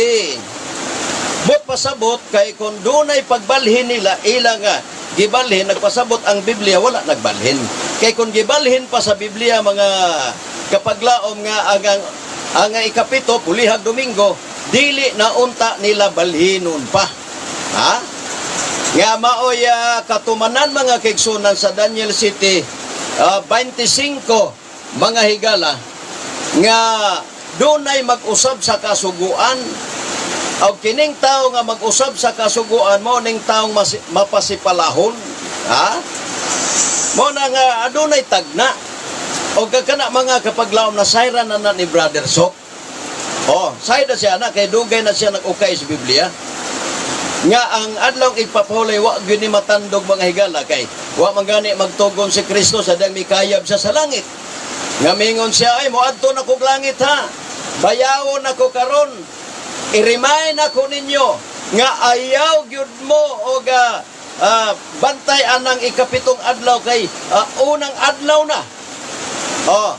But pasabot kay kung dunay pagbalhin nila, ila nga gibalhin, nagpasabot ang Biblia wala nagbalhin. Kay kung gibalhin pa sa Biblia, mga kapaglaom, nga ang ikapito pulihag Domingo, dili na unta nila balhinon pa. Ha? Nga maoy katumanan, mga kaigsunan, sa Daniel 7, 25, mga higala, nga dunay mag-usab sa kasuguan. Og kining tao nga mag-usab sa kasuguan mo ning taong mapasipalahon, ha? Mo na nga adunay tagna. Og kana, mga kapaglaom, na sayran na na ni Brother Sok. Oh, sayda siya na kay dugay na siya nag-ukay sa Biblia. Nga ang adlaw igpapahulay wa gyud ni matandog, mga higala, kay wa man gani magtugon si Kristo sa dang mikayab siya sa langit. Nga mingon siya, "Ay, moadto na kog langit ha. Bayawon ako karon. I-remind ako ninyo nga ayaw gyud mo og bantay anang ikapitong adlaw kay unang adlaw na." Oh.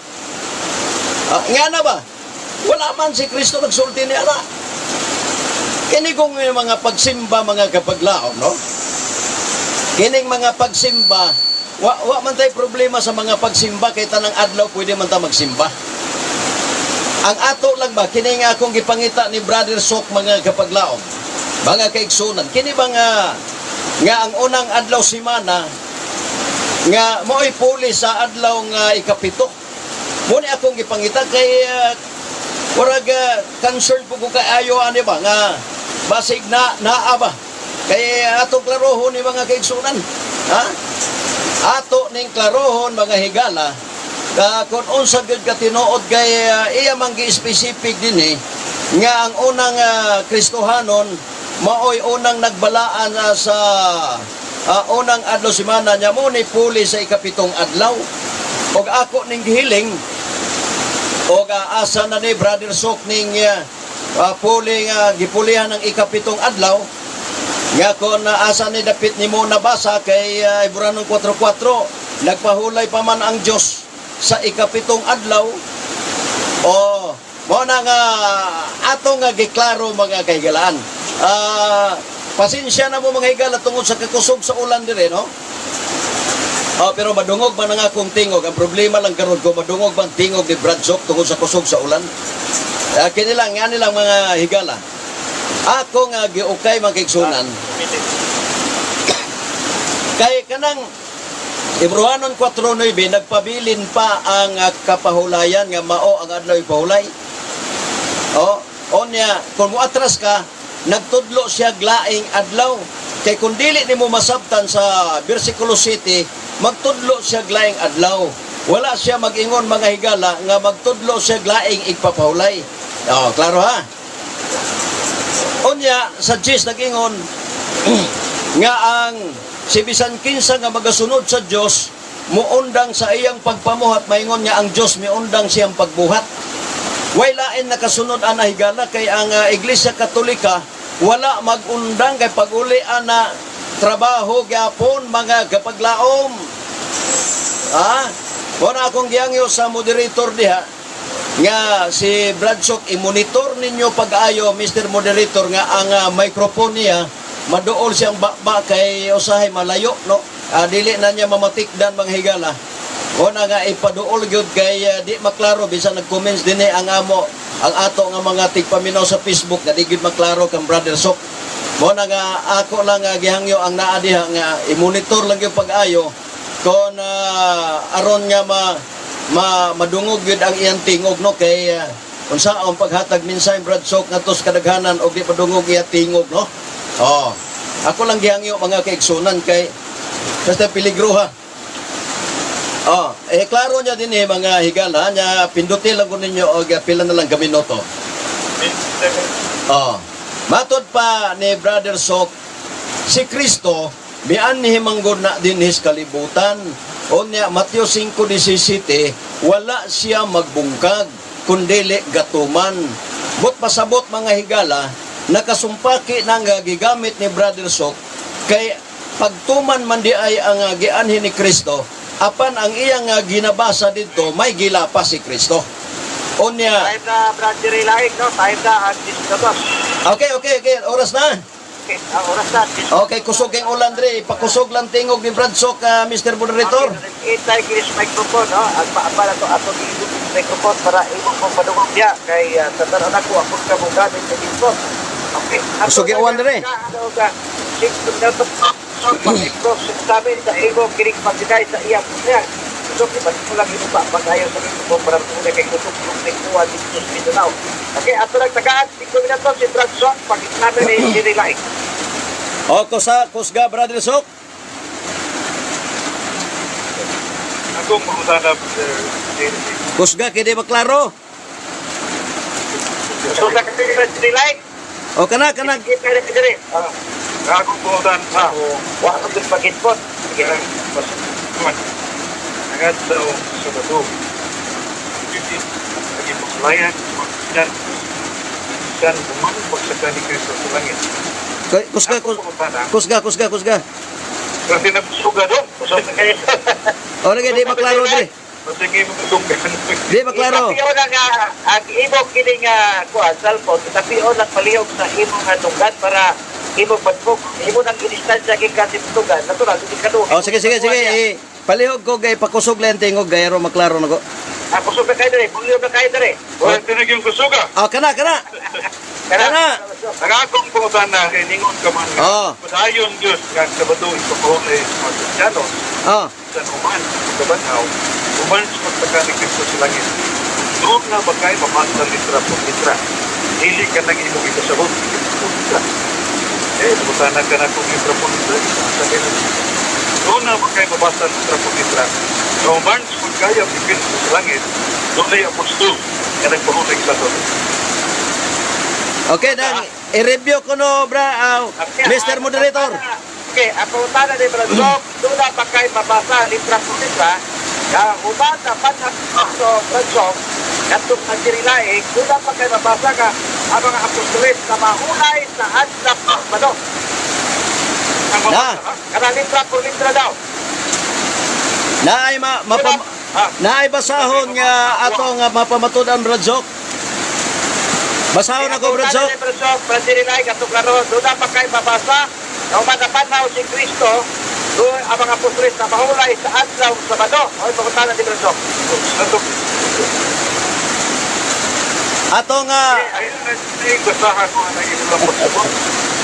Nga na ba? Wala man si Kristo nagsulti ni ana. Kini kung yung mga pagsimba, mga kapaglaom, no? Kining mga pagsimba, wa man tay problema sa mga pagsimba kay tanang adlaw pwede man ta magsimba. Ang ato lang ba, kini nga akong gipangita ni Brother Sok, mga kapaglaom, mga kaigsunan, kini ba nga ang unang adlaw simana nga mo'y puli sa adlaw nga ikapito? Muna akong gipangita kay murag concern po ko kaayo ani ba nga basig na naa ba, kay atong klarohon ni, mga kaigsunan, ha? Ato ning klarohon, mga higala, ka kung unsa gyud ka tinuod, kay iya man gi-specific dinhi nga ang unang Kristohanon maoy unang nagbalaan sa unang adlaw semana niya mo ni puli sa ikapitong adlaw. Og ako ning gihiling og asa na ni Brother Sok ning puli nga gipulihan ng ikapitong adlaw, nga kon asa ni dapit nimo nabasa, kay Hebranon 4:4, nagpahulay pa man ang Dios sa ikapitong adlaw. O mo na nga ato nga giklaro, mga kahigalaan. Pasensya na mo, mga higala, tungod sa kakusog sa ulan dire, no? Oh, pero madungog man ang akong tingog. Ang problema lang karon ko madungog bang tingog ni Brad Sok tungod sa kusog sa ulan. Kini lang nga nilang, mga higala. Ako nga giukay, mga kaigsunan, kay kanang Hebrewanon 4:9, nagpabilin pa ang kapahulayan nga mao ang adlaw ipahulay. O, onya kung moatras ka, nagtudlo siya glaing adlaw. Kay kung dili nimo masabtan sa versikulo 7, magtudlo siya glaing adlaw. Wala siya mag-ingon, mga higala, nga magtudlo siya glaing igpapahulay. Oh, klaro ha? Unya sa Diyos nag-ingon nga ang si bisan kinsa nga magasunod sa Dios muundang sa iyang pagpamuhat, maingon nga ang Dios miundang siyang pagbuhat. Way lain nakasunod ana, higala, kay ang Iglesia Katolika wala magundang kay paguli ana trabaho gyapon, mga kapaglaom. Ha? Wala akong gihangyo sa moderator diha nga si Bradsok, i-monitor ninyo pag-ayo, Mr. Moderator, nga ang microphone niya maduol siyang baba kay usahay malayo, no? Dili na niya mamatikdan, mga higala. O na nga ipaduol gyud kay di maklaro bisan nag-comments dinhi ang amo ang ato nga mga tigpaminaw sa Facebook nga di gyud maklaro kang Brother Sok. Mo na nga ako lang nga gihangyo ang naa diha nga i-monitor lang gyud pag-ayo kon aron nga ma, ma madungog gyud ang iyang tingog, no, kay unsa ang paghatag minsan, Brad Sok, ngadto sa kadaghanan og di padungog iya tingog, no? Oh, ako lang gihangyo, mga kaigsunan, kay basta peligro ha. Oh, eh klaro niya din eh, mga higala nya, pinduti lang ko ninyo og pila na lang ka minuto. Oh. Matod pa ni Brother Sok, si Kristo mianhi manggod na dinhi sa kalibutan. Unya Mateo 5:17, wala siya magbungkag kundili gatuman. But pasabot, mga higala, nakasumpaki na nga gigamit ni Brother Sok kay pagtuman man di ay ang gianhi ni Kristo, apan ang iyang ginabasa didto may gilapas si Kristo. Unya Time na, Brad Jerry Laing, no? Time na ang 10 minutos. Okay, oras na. Okay, ang oras na. 10. Okay, kusog kay ulan dre, pakusog lang tingog ni Brad Sok, Mr. Moderator. Okay, tayo kinis microphone, no? Ang paapa na to ato giibot yung microphone para imo kong padungog niya kay sa tanan ako ka mo gamit sa dito. Okay. Kusog yung uwan dre. Ano ka? 5 minutos. So, pag-improve sa sabi sa imo kining pagsigay sa iyang niya. So, ibalik mo lang imo pa pag-ayo sa microphone para mo kay kusog yung nikuha dito sa Mindanao. Okay, ato lang tagaan 5 minutos si Brad Sok pag-examine ni Jerry Laing. O, kusa, kusga, Brother Sok. Akong pangutana, Sir Jerry. Kusga, kay di maklaro. So, sa kasi Brad Jerry Laing, O, kana, kana. sige kayo na Jerry. Akong pangutana Ah, sa wa ko dun pag-input. Sige lang. Pasukan. Ang adlaw sa Sabado. Ang ipaglayan sa mga Kristiyano. Bisan human pagsaka ni Kristo sa langit. Kusga, Akong pangutana, kusga, kusga, kusga. kasi nagsuga doon. Kusog na kayo. O, lagi, di maklaro dre. Sige mo dunggan. Di maklaro. Itapion ang ang imo kining kuan cellphone, itapion lang palihog sa imong dunggan para imong badbog, imo nang i-distansya gikan sa dunggan. Natural, di ka duha. O, sige, sige, sige. Eh, palihog ko, gay, pakusog lang tingog, gayro maklaro na ko. Ah, kusog na kayo dere, volume na kayo dere. Wala tinig yung kusuga. O, kana, kana. Kana. Ang akong pangutana kay ningon ka man nga Oo. padayon gyud nga ang Sabado ipapahulay sa mga Kristiyano O, sa human sa pagkabanhaw, human sa pagsaka ni Kristo sa langit. Doon na ba kay mabasa litra por litra? Dili ka nang imong ipasabot litra por litra. Eh, pangutana ka na kung litra por litra, isa kayo na. Doon na ba kay mabasa litra por litra? Sa human sa pagkaya ni Kristo sa langit, doon ay apostol nga nagpahulay sa Sabado. Okay, dang, i-review ko no, bra, Mr. Moderator. Okay, ang pangutana ni Brad Sok, doon na pa kay mabasa litra por litra, ka human na panahon so Brad Sok, katong ang diri laing, doon na pa kay mabasa ka ang mga apostoles na mahulay sa adlaw Sabado. Ang Na. mabasa, ha? Kana litra por litra daw. Naay ma, mapam, naay basahon nga ato nga mapamatud-an, Brad Sok. Basahon ako, Brad Sok. Brad Sok, Brad Jerry Laing, katong klaro, doon na pa kay mabasa na human na panahon si Kristo, doon ang mga apostoles na mahulay sa adlaw Sabado. O, pangutana ni Brad Sok. Ato, Ato nga ayun na ay basahan ko ang imong lang pagsabot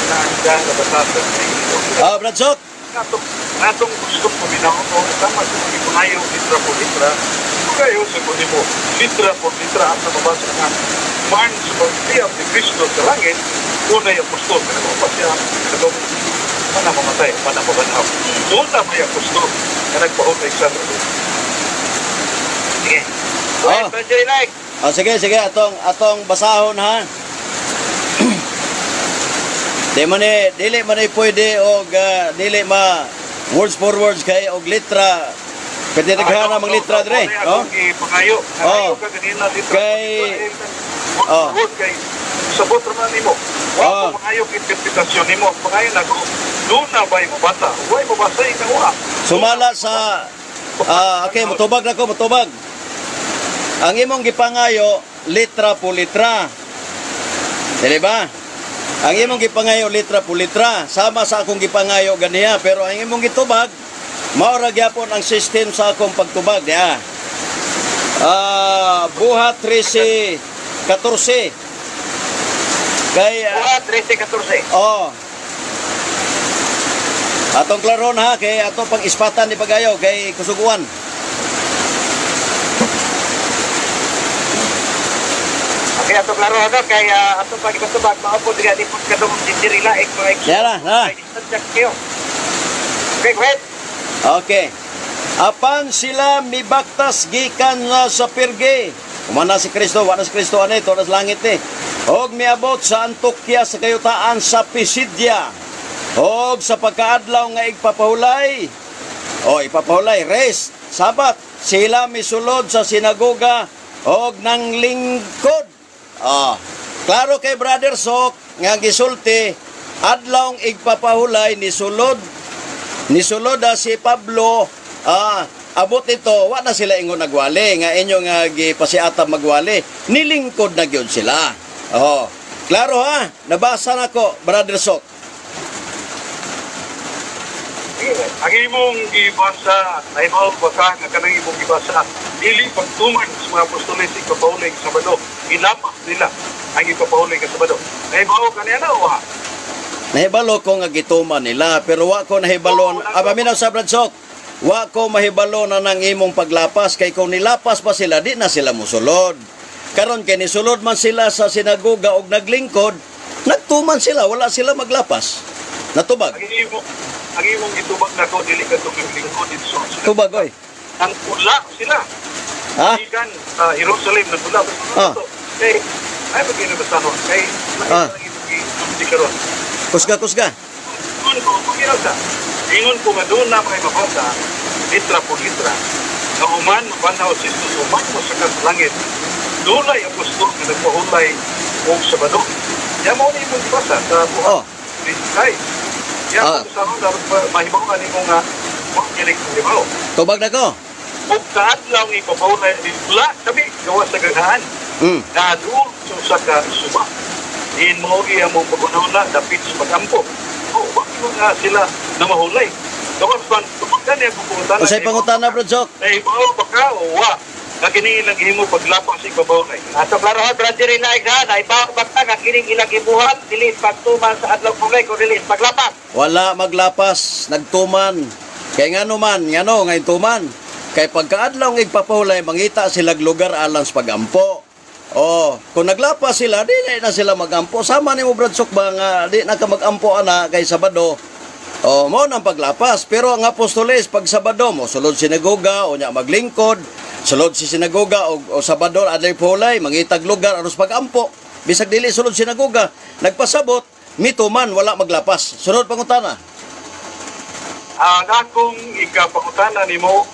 na andyan na basahan sa imo. Oh, Brad Sok. Atong gustong paminaw ko, tama sa mga ipunayo, litra por litra, kayo sa kundi mo, litra por litra ang nababasa nga, man sa pagtiyap ni Kristo sa langit, unay apostol, kaya pa siya, katong mana mamatay, mana mabanhaw. Doon na may apostol na nagpahulay sa Sige. Oh. Okay, Brad Jerry Laing. Oh, sige, sige, atong atong basahon ha. Di man ni dili man ni pwede og dili ma words for words kay og litra. Pwede naghana mang litra dre, oh? oh? Pangayo. Oh. Nangayo ka ganina litra. Kay- oh. Oh. Kay sabot raman nimo. Wa Oh. ko pangayo interpretasyon nimo. Pangayo na ko. Doon na ba'y mabasa? Way mabasa ikaw ah. Sumala sa okay, mutubag na ko, mutubag. Ang imong gipangayo litra po litra. Dili ba? Ang imong gipangayo litra po litra, sama sa akong gipangayo ganiya, pero ang imong gitubag mao ra gyapon ang system sa akong pagtubag diha. Buhat 13:14. Kay Buhat 13:14. Oh. Atong klaron ha kay ato pang ispatan ni pagayo kay kusuguan. Okay, ato klaro ano kay ato pag ipatubag mao po diha di po kadtong diri laik mga igsoon. Yara, na. Kay distansya kayo. Okay, go ahead. Okay. Apan sila mibaktas gikan na sa Perge. Umana si Kristo, wala si Kristo ani, todas langit ni. Og miabot sa Antokya sa kayutaan sa Pisidia. Og sa pagkaadlaw nga igpapahulay. O ipapahulay, rest, Sabat, sila misulod sa sinagoga og nang lingkod. Ah, klaro kay Brother Sok nga gisulti adlawng igpapahulay ni sulod si Pablo, abot nito wa na sila ingon nagwali nga inyo nga gipasiatab magwali, nilingkod na gyud sila. Oh, klaro ha, nabasa nako Brother Sok. Ang imong gibasa, nahibaw ba ka nga kanang imong gibasa, dili pagtuman sa mga apostoles ipapahulay sa Sabado, gilapas nila ang ipapahulay sa Sabado. Nahibaw ka niya na o ha? Nahibalo ko nga gituman nila pero wa ko nahibalo. Paminaw sa Brad Sok, wa ko mahibalo na nang imong paglapas kay kung nilapas pa sila di na sila musulod. Karon kay nisulod man sila sa sinagoga og naglingkod, nagtuman sila, wala sila maglapas. Natubag. Ang imong gitubag nako dili ka naglingkod dito sa sinagoga. Tubag oy. Ang pula sila. Ha? Gikan sa Jerusalem nagpula. Ah. Kay ay magino basta no. Kay Ah. hindi karon. Kusga kusga. Ingon ko, kung sa. Ingon ko nga doon na may mabasa, litra po litra, na human mabanaw si Jesus, human mo sa langit, dunay apostol nga nagpahulay og Sabado. Ya mo ni imong gibasa sa buhat. Oh. Ay. Ya Ah. sa dapat mahibaw ani mo nga mo kilig hibaw. Tubag na ko. Ug sa adlaw ipapahulay wala kami gawa sa gaghaan. Naduol sa usa ka suba. Diin mo iya mong pagunahuna dapit sa pagampo. Oh, bakit mo nga sila na mahulay? Gawas man, tumagan niya kung pangutana. Usay pangutana Brad Sok. Nahibaw ba ka o wa? Nga kini ilang himo paglapas sa ipapahulay. Ato klaro ha, Brother Laik ha, naibaw ba ka nga kining ilang gibuhat dili pagtuman sa adlaw pulay kun dili paglapas. Wala maglapas, nagtuman. Kay ngano man, ngano ngay tuman. Kay pagkaadlaw ng igpapahulay, mangita sila lugar alang sa pagampo. Oh, kung naglapas sila, di na sila magampo. Sama ni mo Brad Sok ba nga di na ka magampo ana kay Sabado. Oh, mao nang paglapas. Pero ang apostoles pag Sabado mo sulod sinagoga o nya maglingkod, sulod si sinagoga o Sabado adlay pulay, mangitag lugar aros pagampo. Bisag dili sulod sinagoga, nagpasabot, mituman wala maglapas. Sunod pangutana. Ang akong ikapangutana nimo,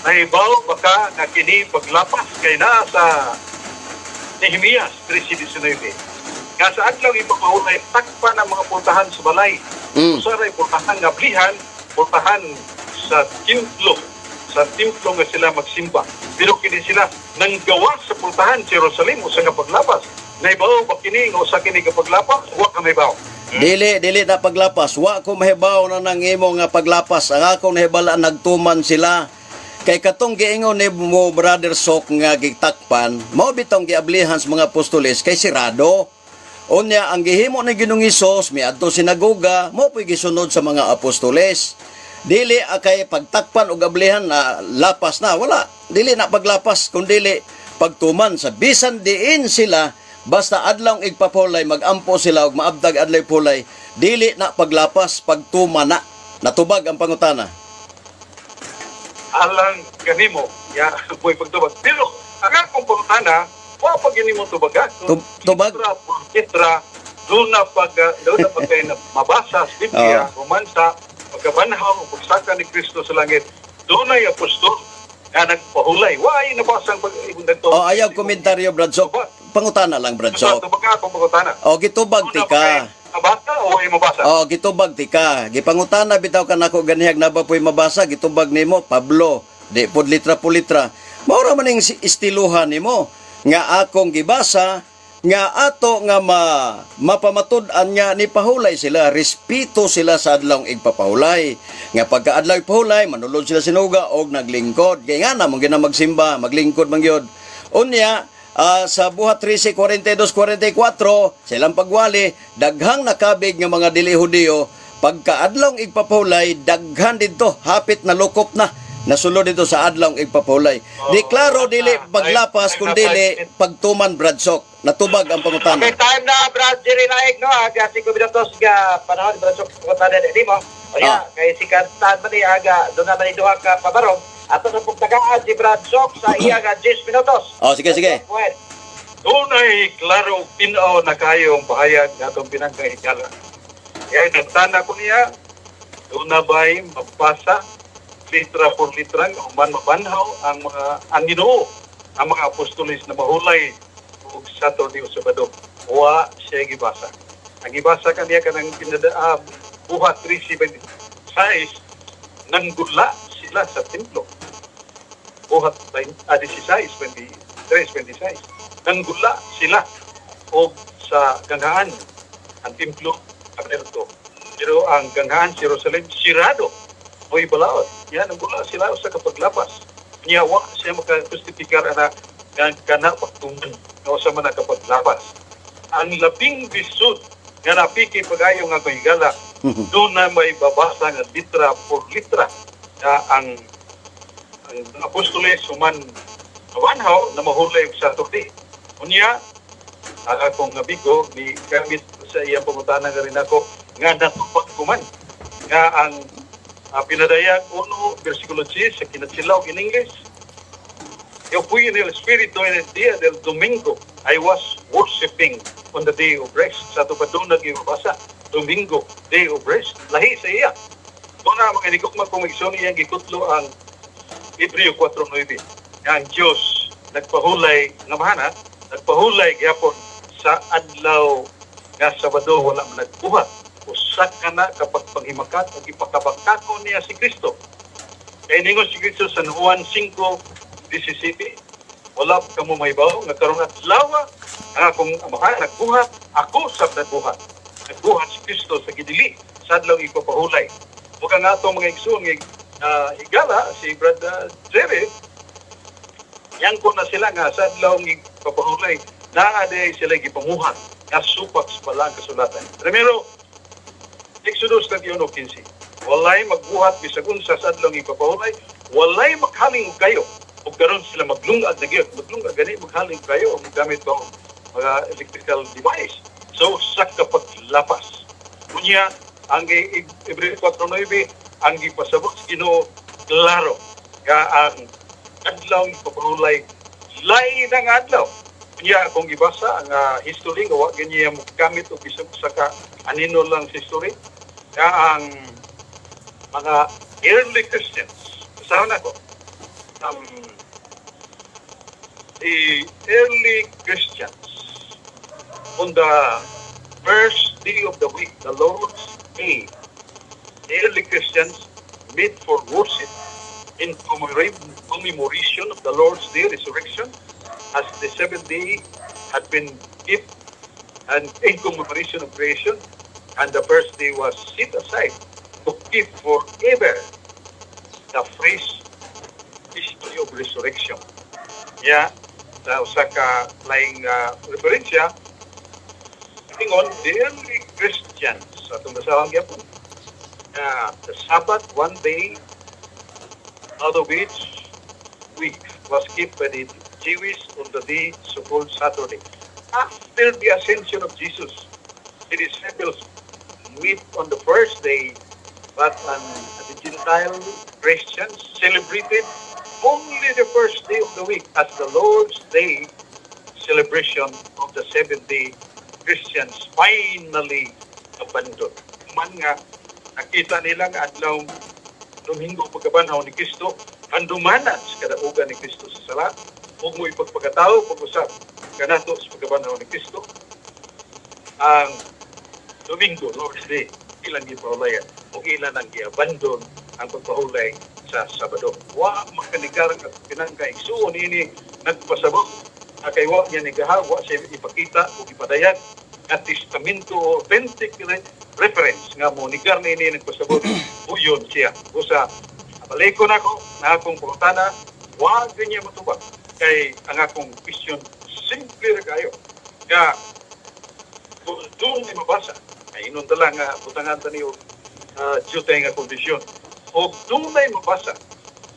nahibaw ba ka nga kini paglapas kay naa sa Nehemias 3:19. Nga sa adlaw ipapahulay takpan ang mga pultahan sa balay. Usa ray pultahan nga blihan, pultahan sa templo. Sa templo nga sila magsimba. Pero kini sila nanggawa sa pultahan sa Jerusalem usa nga paglapas. Nahibaw ba kini nga usa kini ka paglapas? Wa ka mahibaw. Dili dili na paglapas. Wa ko mahibaw na nang imo nga paglapas. Ang akong nahibalaan nagtuman sila. Kay katong giingon ni mo Brother Sok nga gitakpan, mao bitong giablihan sa mga apostoles kay sirado. Unya ang gihimo ni Ginoong Hesus miadto sinagoga, mao po'y gisunod sa mga apostoles. Dili akay pagtakpan og ablihan na lapas na, wala. Dili na paglapas kun dili pagtuman sa bisan diin sila basta adlaw igpapulay magampo sila og maabdag adlay pulay, dili na paglapas pagtuman na. Natubag ang pangutana. Alang kanimo ya boy pagtubag. Pero ang akong pangutana, wa pa gini mo tubaga. Tubag? Litra, Doon na pag kay na mabasa sa Biblia, human sa pagkabanhaw o pagsaka ni Kristo sa langit, doon ay apostol nga nagpahulay. Why nabasa ang pag nagto? Oh, ayaw komentaryo, Brad Sok. Pangutana lang, Brad Sok. Tubag ka akong pangutana. O, gitubag Doon ti na ka. Mabasa o ay mabasa? Oh, gitubag ti ka. Gipangutana bitaw ka nako ganihag na ba po'y mabasa, gitubag nimo Pablo. Di pod litra po litra. Maura man ning estiluhan nimo nga akong gibasa nga ato nga mapamatud-an nga ni pahulay sila, respeto sila sa adlawng igpapahulay. Nga pagkaadlaw ipahulay, manulod sila sinuga og naglingkod. Kay nga na mong ginamagsimba, maglingkod man gyud. Unya, sa Buhat 13, 42, 44, silang pagwali, daghang nakabig nga mga dili Hudiyo, pagkaadlawng igpapahulay, daghan didto, hapit na lukop na, nasulod dito sa adlawng igpapahulay. Di klaro, dili paglapas, Ay, kun dili pagtuman, Bradsok. Natubag ang pangutana. Okay, time na, Brad Jerry Laik, no? Aga 5 minutos nga panahon, Brad Sok, pangutana ni mo. O ya, kay si Kantan man ni aga, doon naman ni duha ka pabarong. Ato sa pong tagaan si Brad Sok sa iya nga 10 minutos. Oh, sige, sige. Go ahead. Doon ay klaro tinaw na kayo ang pahayag na itong pinangkahigala. Kaya nagtana ko niya, doon na ba'y mabasa litra por litra human mabanhaw ang mga ang Ginoo, ang mga apostoles na mahulay og Saturday o Sabado. Wa siya gibasa. Ang gibasa kaniya kanang pinada, Buhat 13:26, nanggula sila sa templo. Buhat 16, 23, 26. Nanggula sila og sa ganghaan, ang templo aberto. Pero ang ganghaan sa Jerusalem sirado o balaod. Yan, nanggula sila sa kapaglapas. Niya wa siya makajustifikar ana nga kana pagtuman nga usa man kapaglapas. Ang labing bisud nga napiki pagayo nga kahigala, doon na may babasa nga litra por litra na ang apostoles human mabanhaw na mahulay og Saturday. Unya, ang akong amigo ni gamit sa iyang pangutana nga rin ako nga natupag kuman nga ang pinadayag 1 versikulo 10 sa kinatsilaw in English: "Yo fui en el Espíritu en el día del domingo. I was worshiping on the day of rest." Sa ato pa doon nag-ibabasa, Domingo, day of rest. Lahi sa iya. Kung na mga inigugma kong igsoon, iyang gikutlo ang Hebreo 4.9. Nga ang Diyos nagpahulay nga mahana, nagpahulay gyapon sa adlaw nga Sabado, wala man nagbuhat. Usa ka na kapag panghimakat ug ipakabakako niya si Kristo. Kay ningon si Kristo sa Juan 5:17, "Wala ka mo mahibaw nga karong adlaw ang akong Amahan nagbuhat, ako sab nagbuhat." Nagbuhat si Kristo sa gidili sa adlaw ipapahulay. Mukhang nga atong mga igsoon nga higala si Brother Jerry, yang ko na sila nga sa adlaw ipapahulay, naa diay sila gipamuhat nga supak sa balang kasulatan. Primero, Exodus 31:15. Walay magbuhat bisag unsa sa adlaw ipapahulay, walay maghaling og kayo. Ug karon sila maglungag na gyud, maglungag gani maghaling kayo o gamit ba og mga electrical device. So sa kapaglapas. Unya ang Hebreo 4:9 ang gipasabot sa Ginoo klaro nga ang adlaw ipapahulay lain ang adlaw. Unya akong gibasa ang history nga wa ganyan mo gamit og bisag usa ka anino lang sa history nga ang mga early Christians, basahon ako, the early Christians on the first day of the week, the Lord's Day, the early Christians meet for worship in commemoration of the Lord's Day resurrection, as the seventh day had been kept and in commemoration of creation, and the first day was set aside to keep forever the fresh history of resurrection. Yeah, sa usa ka laing referensya, ingon the early Christians sa atong basahon gyapon the Sabbath, one day out of each week, was kept by the Jewish on the day so-called Saturday. After the ascension of Jesus, the disciples meet on the first day, but the Gentile Christians celebrated only the first day of the week as the Lord's Day celebration of the seventh day Christians finally abandoned. Man nga nakita nila nga adlaw Domingo pagkabanhaw ni Kristo, handumanan sa kadaugan ni Kristo sa sala, ug mo ipagpagkatao pag-usab kanato sa pagkabanhaw ni Kristo, ang Domingo, Lord's Day, ilang gipahulayan o ilan ang giabandon ang pagpahulay sa Sabado. Wa makanigar ang pinangka igsuon ini nagpasabot na kay wa niya nigaha, wa siya ipakita o ipadayag nga testamento o authentic reference nga mo nigar ni ini nagpasabot uyon siya. Usa balikon ako na akong pangutana, wa niya matubag kay ang akong question simple ra kayo nga kung doon ay mabasa ay inon tala nga butangan ta niyo jutay nga kondisyon o doon ay mabasa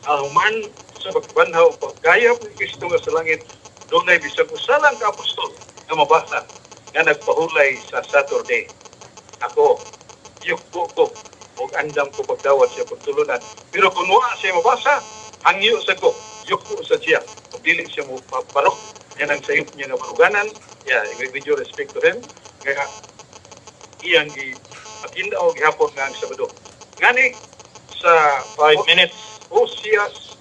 ang human sa pagbanhaw pagkayap ni Kristo nga sa langit, doon ay bisag usa lang ka apostol nga mabasa nga nagpahulay sa Saturday. Ako yukko ko og andam ko pagdawat siya pagtulunan, pero kung wa siya mabasa, hangyo sa ko, yukko sa siya ug dili siya mo parok yan ang sayop niya nga baruganan. Yeah, with due respect to him, nga iyang gi patinda og gihapon nga ang Sabado ngani sa 5 minutes. Osias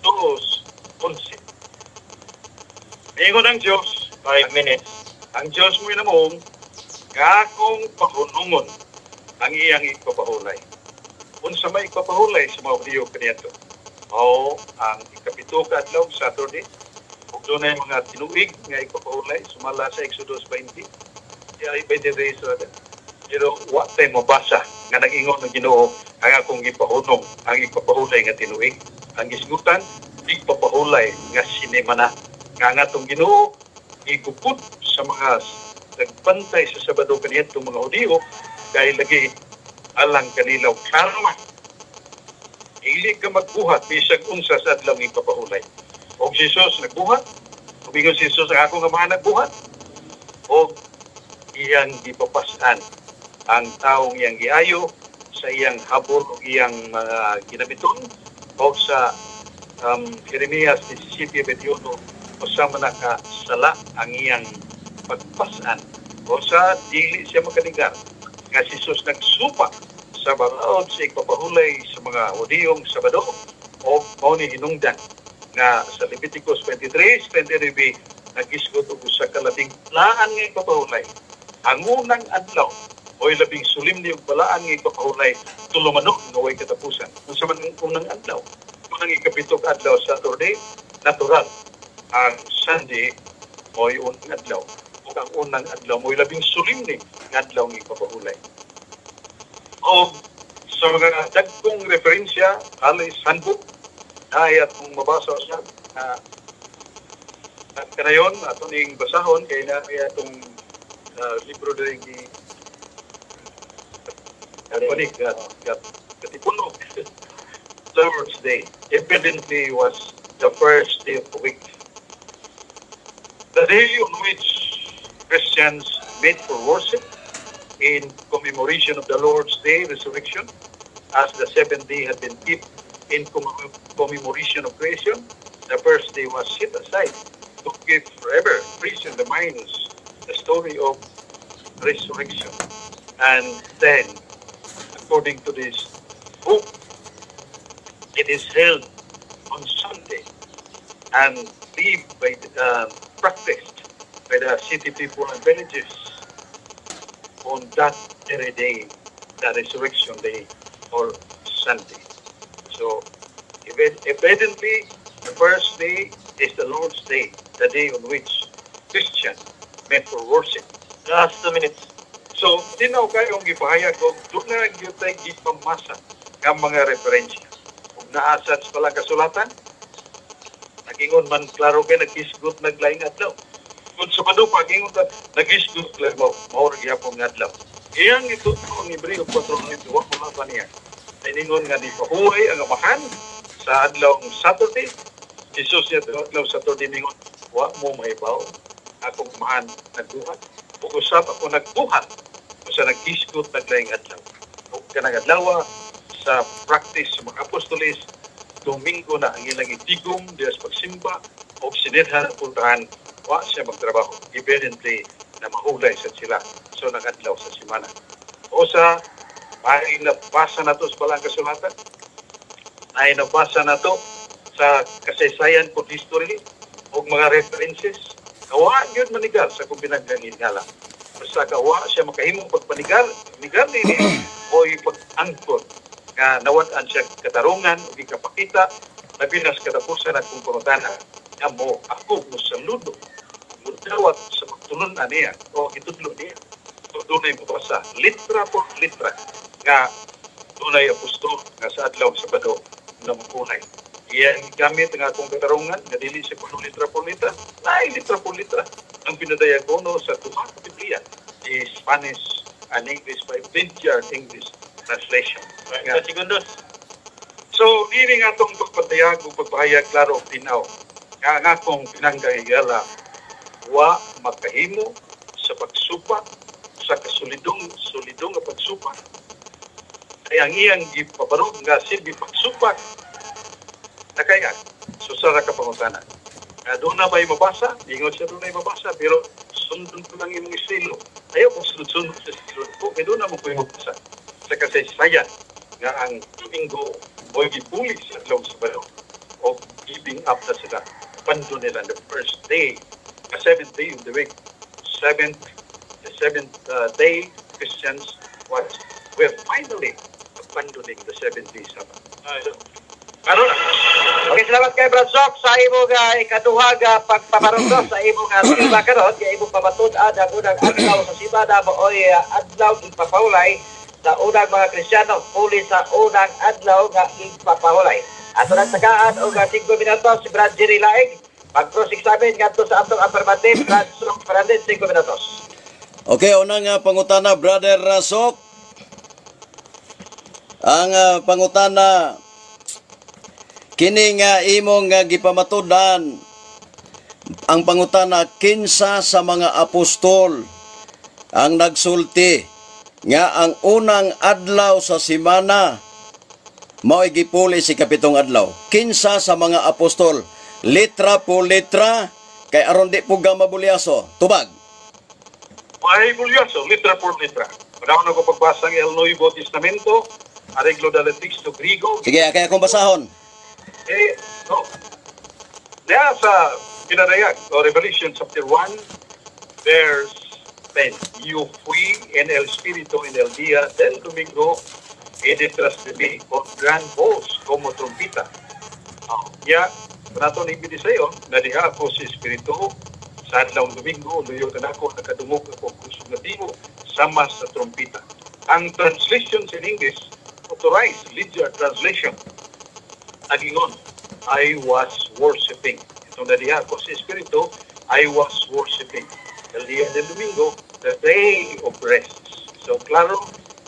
2:11. Ingon ang Diyos, 5 minutes. Ang Diyos mo inamuong, nga akong pahunungon ang iyang ipapahulay. Unsa may ipapahulay sa mga Hudiyo kaniadto? Mao ang ikapito ka adlaw, Saturday, ug dunay mga tinuig nga ipapahulay sumala sa Exodus 20. Ay 23 rather. Pero wa tay mabasa nga nag-ingon ng Ginoo ang akong gipahunong ang ipapahulay nga tinuig. Ang gisgutan ipapahulay nga sinemana nga ang atong Ginoo gigupod sa mga nagbantay sa Sabado kaniadtong mga Hudiyo kay lagi alang kanila og karma. Dili ka magbuhat bisag unsa sa adlaw ipapahulay. Og si Jesus nagbuhat, ug ingon si Jesus ang akong amahan nagbuhat, og iyang gipapas-an ang taong iyang giayo sa iyang habol o iyang mga ginabiton o sa Jeremias 17:21 usa man na ka sala ang iyang pagpasan o sa dili siya makanigar nga si Jesus nagsupa sa balaod sa igpapahulay sa mga Hudiyong Sabado o mao ni hinungdan nga sa Leviticus 23:29 nagisgot og usa ka labing balaan nga igpapahulay. Ang unang adlaw oy labing solemne ug balaan nga igpapahulay tulumanon nga way katapusan. Unsa man ang unang adlaw? Unang ikapito ka adlaw, Saturday, natural. Ang Sunday mo'y unang adlaw. Ug ang unang adlaw mo'y labing solemne nga adlaw nga igpapahulay. O sa mga dagkong referensya, Alice Handbook, ay atong mabasa siya na at kanayon ato ning basahon kay na atong libro diri gi Balik, katipuno. Lord's Day evidently was the first day of the week, the day on which Christians met for worship in commemoration of the Lord's Day resurrection, as the seventh day had been kept in commemoration of creation. The first day was set aside to keep forever fresh in the minds the story of resurrection. And then, according to this book, it is held on Sunday and lived by practiced by the city people and villages on that very day, the resurrection day or Sunday. So, evidently, the first day is the Lord's Day, the day on which Christian met for worship. Last 2 minutes. So, tinaw kayong gipahayag og doon na gyud tay gipamasa nga mga referensya. Ug naa sad sa pala kasulatan, nagingon man klaro kay naghisgot naglaing adlaw. Kung sa Sabado pa gingon ta naghisgot lang mo mao ra gihapon nga adlaw. Iyang ituturo ang Hebreo 4:9 wa ko pa niya. Ay ningon nga di pahuway ang amahan sa adlaw Saturday. Jesus niya adlaw Saturday ningon wa mo mahibaw akong amahan nagbuhat. Ug usab ako nagbuhat sa naghisgot naglaing adlaw. Ug kanang adlaw sa practice sa mga apostoles, Domingo na ang ilang itigom diya sa pagsimba o sinirhan puntahan wa siya magtrabaho. Evidently, na mahulay sa sila sa unang adlaw sa simana. O sa may nabasa nato sa Balaang Kasulatan, ay nabasa nato sa kasaysayan po history o mga references, kawa yun manigar sa kung pinagngingala. Basta kawa siya makahimong pagpanigar, panigar nini o ipag-angkor nga nawad-an siya katarungan o ikapakita labi na sa katapusan at kung pangutana nga mo ako mo saludo mo dawat sa pagtulun-an niya o itudlo niya. So, dunay mabasa litra por litra nga dunay apostol nga sa adlaw Sabado na mapunay. Iyan gamit nga akong katarungan nga dili siya kuno litra por litra, naay litra por litra ang pinadayagono sa duha ka Biblia, the Spanish and English by Vineyard English Translation. 30 segundos. So, dili nga atong pagpatayag o pagpahayag klaro og tinaw nga ang akong pinanggahigala wa makahimo sa pagsupak sa kasulidong sulidong nga pagsupak ay ang iyang gipabarog nga silbi pagsupak nakaya. So sa ka pangutana nga doon na ba'y mabasa, ingon siya doon na mabasa, pero sundon ko lang imong estilo, ayaw kong sunod-sunod sa estilo ko kay doon na mo ko mabasa sa kasaysayan nga ang Domingo mo'y gipuli sa adlaw Sabado o giving up na sila pando nila the first day, the seventh day of the week, seventh the seventh day. Christians was were finally abandoning the seventh day Sabbath. So, ano na? Okay, salamat kay Brad Sok sa imong ikaduha nga pagpabarog sa imong silba karon, kay imong pamatud-an ang unang adlaw sa simana maoy adlaw igpapahulay sa unang mga Kristiyano puli sa unang adlaw nga igpapahulay. Ato nang tagaan og 5 minutos si Brad Jerry Laing. Mag-cross examine ngadto sa atong affirmative, Brad Sok Fernandez, 5 minutos. Okay, unang pangutana, Brother Sok. Ang pangutana, kini nga imong gipamatud-an, ang pangutana, kinsa sa mga apostol ang nagsulti nga ang unang adlaw sa simana mao'y gipuli sa ikapitong adlaw? Kinsa sa mga apostol? Litra po litra, kay aron di po mabulyaso. Tubag. May bulyaso, litra por litra. Panahon ako pagbasa ng El Nuevo Testamento, arreglo del texto griego. Sige, kaya akong basahon. Eh, no. Diya sa pinadayag, o Revelation chapter 1, verse 10. "Yo fui en el Espíritu en el día del domingo y detrás de mí con gran voz como trompeta." Oh, ya, nato ni Binisayon, na diha ako sa Espiritu sa adlaw Domingo, luyo kanako nakadungog ako kusog nga tingog sama sa trompeta. Ang translations in English, Authorized Literal Translation, agingon, "I was worshiping." Ito na diha ako sa Espiritu, "I was worshiping. El día del domingo, the day of rest." So, klaro,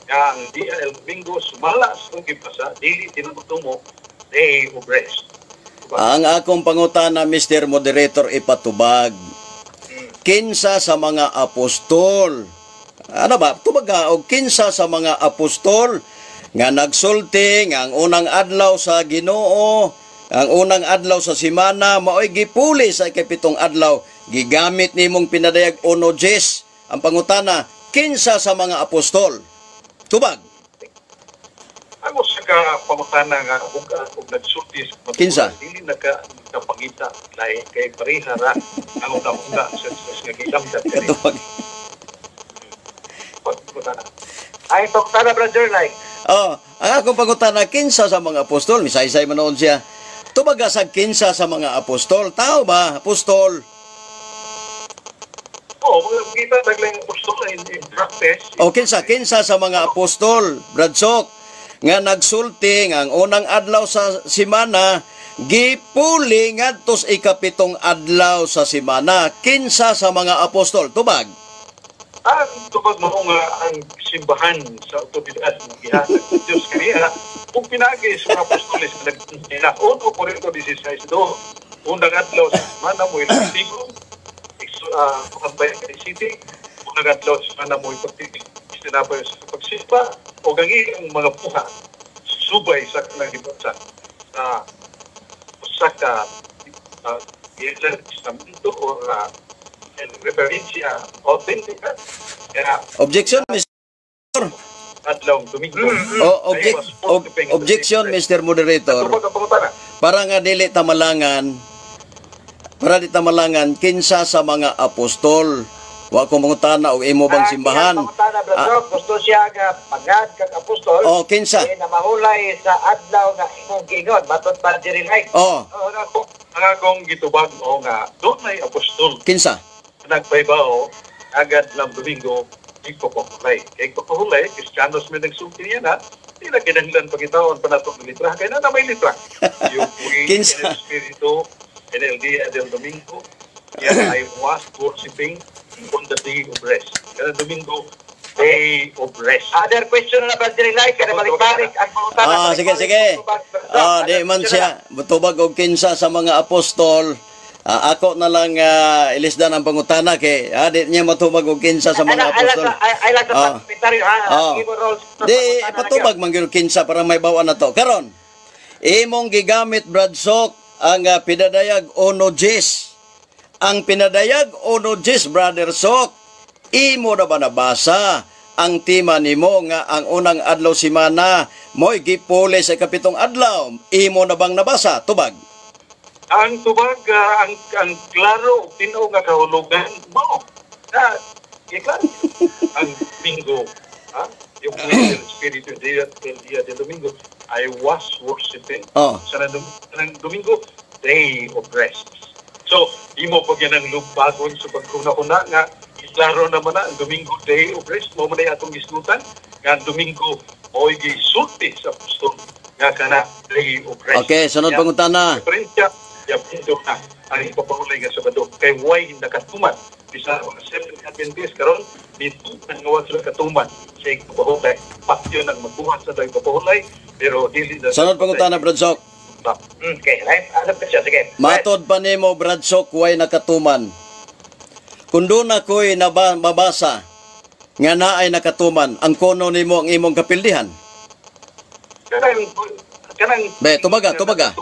nga ang dia el domingo, sumala sa kong gibasa, dili tinutumo, day of rest. Diba? Ang akong pangutana, Mr. Moderator, ipatubag. Kinsa sa mga apostol? Ano ba? Tubag ka, og kinsa sa mga apostol nga nagsulti nga ang unang adlaw sa Ginoo, ang unang adlaw sa simana mao'y gipuli sa ikapitong adlaw? Gigamit nimong pinadayag 1:10. Ang pangutana, kinsa sa mga apostol? Tubag. Ang usa ka pangutana nga buga og nagsulti sa Kinsa? Dili naka nakapangita lahi kay pareha ra ang una-una sa nga gilamdam kani. Katubag. Pangutana. Ay, pangutana, Brad Jerry Laing. Oh, ang akong pangutana, kinsa sa mga apostol, misaysay man noon siya. Tubag sa kinsa sa mga apostol, tao ba, apostol? Oh, mga kita taglang apostol in practice. O kinsa, kinsa sa mga apostol, Brad Sok, nga nagsulti nga ang unang adlaw sa simana gipuli ngadto sa ikapitong adlaw sa simana? Kinsa sa mga apostol? Tubag. Ang tubag mo nga ang simbahan sa otoridad ng gihatag sa Diyos kaniya ug pinaagi sa mga apostoles nga nagtinila 1 Corinto 16:2, unang adlaw sa semana mo ilasigo uh, City, unang adlaw sa semana mo ipagtitig tinapay sa pagsipa o ang iyang mga puha subay sa kanang gibasa sa usa ka Testamento o Referensya authentic kaya Objection, Mr. Adlaw Domingo. Oh, objection, Mr. Moderator. Tubag ang pangutana. Para nga dili tamalangan, para di tamalangan kinsa sa mga apostol. Wa ko mangutana og imo bang simbahan. Ang pangutana, Brad Sok, gusto siya nga pagad kag apostol. Oh, kinsa? Eh, na mahulay sa adlaw nga imong giingon matod pa diri like. Oh, Ang akong gitubag o nga dunay apostol kinsa? Nagpahibaw agad lang Domingo igpapahulay. Kay igpapahulay, Kristiyanos may nagsulti niya na, di na kinahanglan pagitaon pa nato ng litra, kay na may litra. Yung Kinsa? en el Espíritu en el día del Domingo, yan, I was worshiping on the day of rest. Kaya Domingo, day of rest. Other question na, Brad Jerry like, kaya balik-balik ang pangutana. Ah, sige, Balik-balik sige. ang tubag, Brad Sok. Ah, di Other man question siya na. mutubag og kinsa sa mga apostol. Ah, ako na lang ilisdan ang pangutana kay di niya matubag og kinsa sa mga Ay apostol. ay lang sa komentaryo ha. Imo roles sa Di pangutana na patubag man gyud kinsa para may bawa na to. Karon, imong gigamit, Brad Sok, ang pinadayag 1:10. Ang pinadayag 1:10, Brother Sok, imo na ba nabasa ang tema nimo nga ang unang adlaw simana mo'y gipuli sa ikapitong adlaw? Imo na bang nabasa? Tubag. Ang tubag, ang klaro, tinuo nga kahulugan mo. Na, iklaro. Ang Domingo, ha? Yung el Espíritu del día del Domingo, I was worshiping. Sa ng Domingo, day of rest. So, imo pag yan ang lugbagon sa pagkuna-kuna nga, klaro naman na, ang Domingo, day of rest, mo man ay atong gisgutan, nga ang Domingo, mo'y gisulti sa apostol, nga kana day of rest. Okay, sunod pangutana. Diferensya, yapinto na ang ipapahulay nga Sabado. Kay way nakatuman. Bisa mga Seventh Adventist karon dito ang gawa sila katuman sa ipapahulay. Patyo nang magbuhat sa ipapahulay, pero dili na. Sunod pangutana, Brad Sok. Okay, right? Ano question? Sige. Matod pa nimo, Brad Sok, way nakatuman? Kung doon ako'y mabasa nga naay nakatuman, ang kono nimo ang imong kapildihan. Kanang Be, tubaga, tubaga.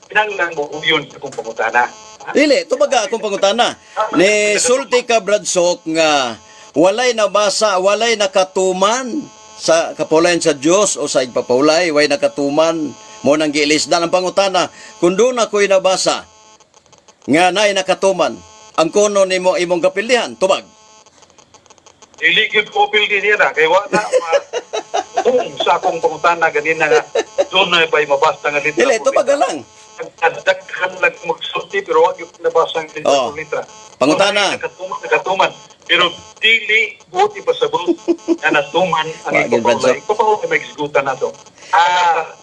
Kinanglan mo yun sa kong pangutana. Dili, tubaga akong pangutana. Ni sulti ka, Brad Sok, nga walay nabasa, walay nakatuman sa kapulayan sa Dios o sa igpapahulay, way nakatuman mo nang giilisdan ang pangutana. Kung doon ako'y nabasa nga naay nakatuman, ang kono nimo imong kapildihan, tubag. Dili gyud ko pildi niya na kay wa na kung sa akong pangutana ganina nga doon na ba'y mabasta nga litra Dili, por tubaga litra. lang. Daghan lang magsulti pero wa gyud nabasa ang litra por litra. Pangutana. Nakatuman, nakatuman. Pero dili buti pasabot nga natuman ang Wa, gyud, Brad ipapahulay. Sok. Ipapahulay may gisgutan nato.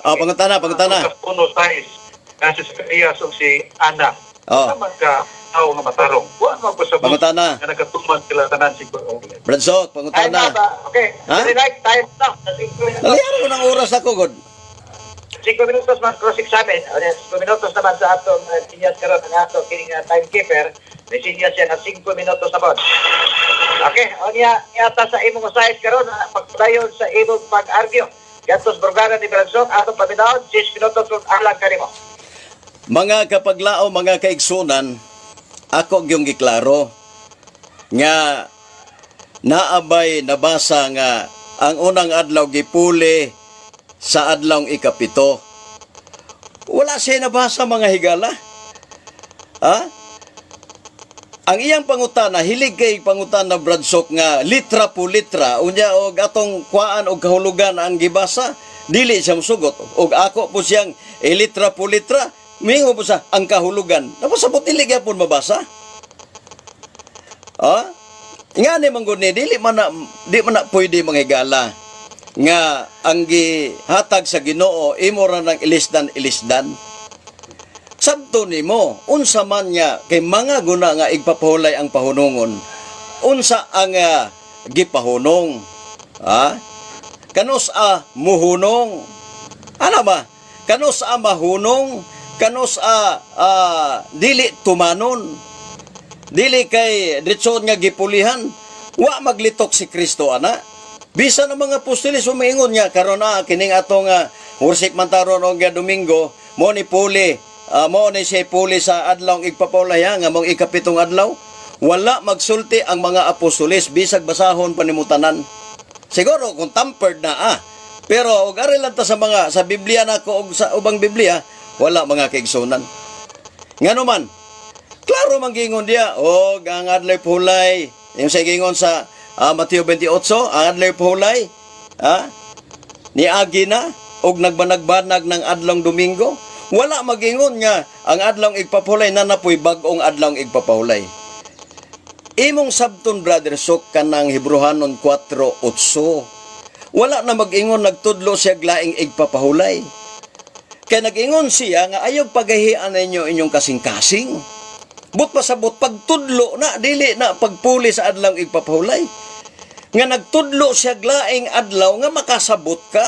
Oh, pangutana, pangutana. Puno size. Nasa si Zacarias o si Ana. Sama ka tao nga matarong. Wa magpasabot Pangutana. nga nakatuman sila tanan si Ipapahulay. Brad Sok, Time pangutana. na ba? Okay. Ha? Jerry like, time na. Sa 5 minutos. Nalihara ko ng oras ako, God. 5 minutos mas cross-examine. O, 5 minutos naman sa atong sinyas karon ang atong kining timekeeper. May sinyas siya na 5 minutos na po. Okay, o niya, yata sa imong size karon pagpadayon sa imong pag-argue. Gantos Brugada ni Brad Sok, atong paminawon, 6 minutos kung alang kanimo. Mga kapaglao, mga kaigsunan, ako gyung giklaro nga naabay nabasa nga ang unang adlaw gipuli sa adlawng 7. Wala siya nabasa, mga higala. Ha? Ang iyang pangutana, hilig kay pangutana, Brad Sok, nga litra po litra, unya og atong kuaan og kahulugan ang gibasa, dili siya musugot. Og ako po siyang litra po litra, mingo po sa ang kahulugan. Tapos sa dili gyapon mabasa. Ha? Nga ni man gud ni dili man na, di man na pwede, mga higala, nga ang gihatag sa Ginoo imo ra nang ilisdan ilisdan. Sabto nimo unsa man nga kay mga guna nga igpapahulay ang pahunungon. Unsa ang gipahunong? Ha? Kanus a muhunong? Ana ba? Kanus a mahunong? Kanus a dili tumanon? Dili kay diretso nga gipulihan. Wa maglitok si Kristo ana. Bisan ang mga apostoles umiingon nga karon na kining atong worship man taron og Domingo mo ni puli, mo ni siya puli sa adlaw igpapahulay nga mong 7th adlaw. Wala magsulti ang mga apostoles bisag basahon pa nimo tanan. Siguro kung tampered na ah. Pero og ari lang ta sa mga sa Biblia nako og sa ubang Biblia, wala, mga kaigsunan. Ngano man, klaro man gingon diya, og ang adlaw pulay, yung sa gingon sa Mateo 28, ang adlaw pulay, niagi na og nagbanag-banag ng adlong Domingo. Wala magingon nga ang adlong igpapulay na napoy bag-ong adlong igpapahulay. Imong sabton, Brother Sok, kanang Hebrohanon 4:8. Wala na mag-ingon nagtudlo siya laing igpapahulay. Kaya nag-ingon siya nga ayaw pagahian ninyo inyong kasing-kasing. But pasabot pagtudlo na, dili na pagpuli sa adlaw igpapahulay. Nga nagtudlo siya laing adlaw nga makasabot ka.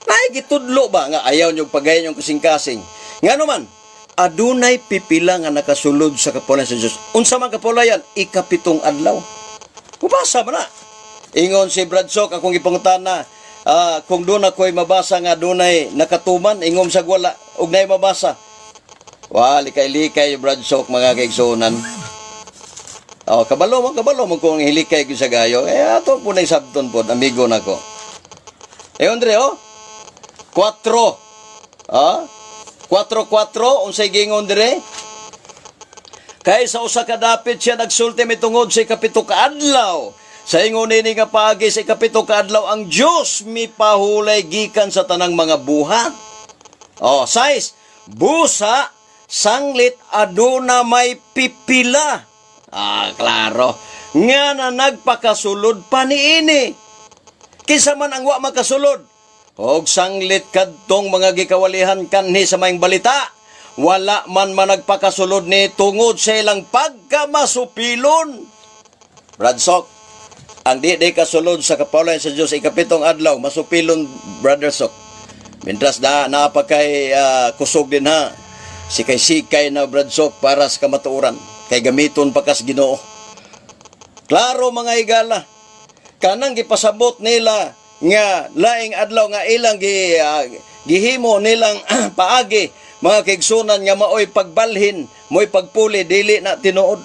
Naay gitudlo ba nga ayaw nyo pagahian inyong kasing-kasing? Nga naman, adunay pipila nga nakasulod sa kapulayan sa Diyos. Unsa man kapulayan? Ikapitong adlaw. Kubasa man na. Ingon si Brad Sok, akong ipangutana, kung doon ako'y mabasa nga dunay nakatuman, ingom sa wala, og nay mabasa. Wa, likay-likay Brad Sok, mga kaigsunan. Oh, kabalo mo kung hilikay ko sa gayo. Eh, ato po na sabton po, amigo nako. Eh, Andre, oh. 4. Ah? 4-4, unsay gingon dire? Kay sa usa ka dapit siya nagsulti mitungod sa ikapito ka adlaw. Sa ingon nini nga paagi sa ikapito ka adlaw ang Dios mipahulay gikan sa tanang mga buhat. Oh, size. Busa sanglit aduna may pipila. Ah, klaro. Nga na nagpakasulod pa niini. Kinsa man ang wa makasulod? Og sanglit kadtong mga gikawalihan kanhi sa maayong balita, wala man managpakasulod ni tungod sa ilang pagkamasupilon. Brad Sok, ang di di kasulod sa kapawlayan sa Diyos ikapitong adlaw, masupilon, Brother Sok. Mientras na napakay kusog din ha, sikay-sikay na, Brad Sok, para sa kamatuoran. Kay gamiton pa kas Ginoo. Klaro, mga higala, kanang gipasabot nila nga laing adlaw nga ilang gihimo nilang paagi, mga kaigsunan, nga maoy pagbalhin, mo'y pagpuli, dili na tinuod.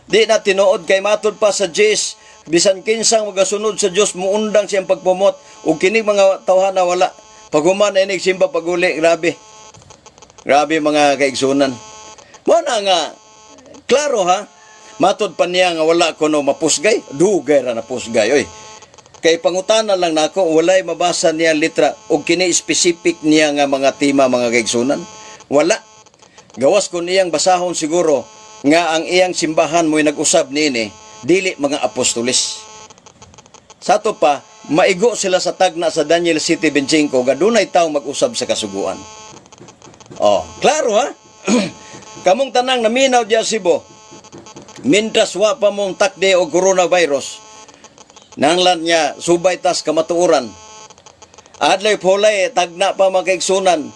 Di na tinuod kay matud pa sa Diyos, bisan kinsang magasunod sa Dios muundang siyang pagpumot ug kini mga tawhana wala. Paghuman na inig simba paguli, grabe. Grabe, mga kaigsunan. Mo na nga klaro ha. Matod pa niya nga wala kuno mapusgay, dugay ra na pusgay oy. Kay pangutana lang nako, walay mabasa niya litra og kini specific niya nga mga tema, mga kaigsunan. Wala. Gawas kun iyang basahon siguro nga ang iyang simbahan mo'y nag-usab niini, dili mga apostolis. Sa ato pa, maigo sila sa tagna sa Daniel 7:25 ga dunay tawo mag-usab sa kasuguan. Oh, klaro ha? Kamong tanang naminaw diya Cebu, mintras wa pa mong takde og coronavirus, nanglan niya subay tas kamatuoran. Adlay pulay tagna pa, mga kaigsunan.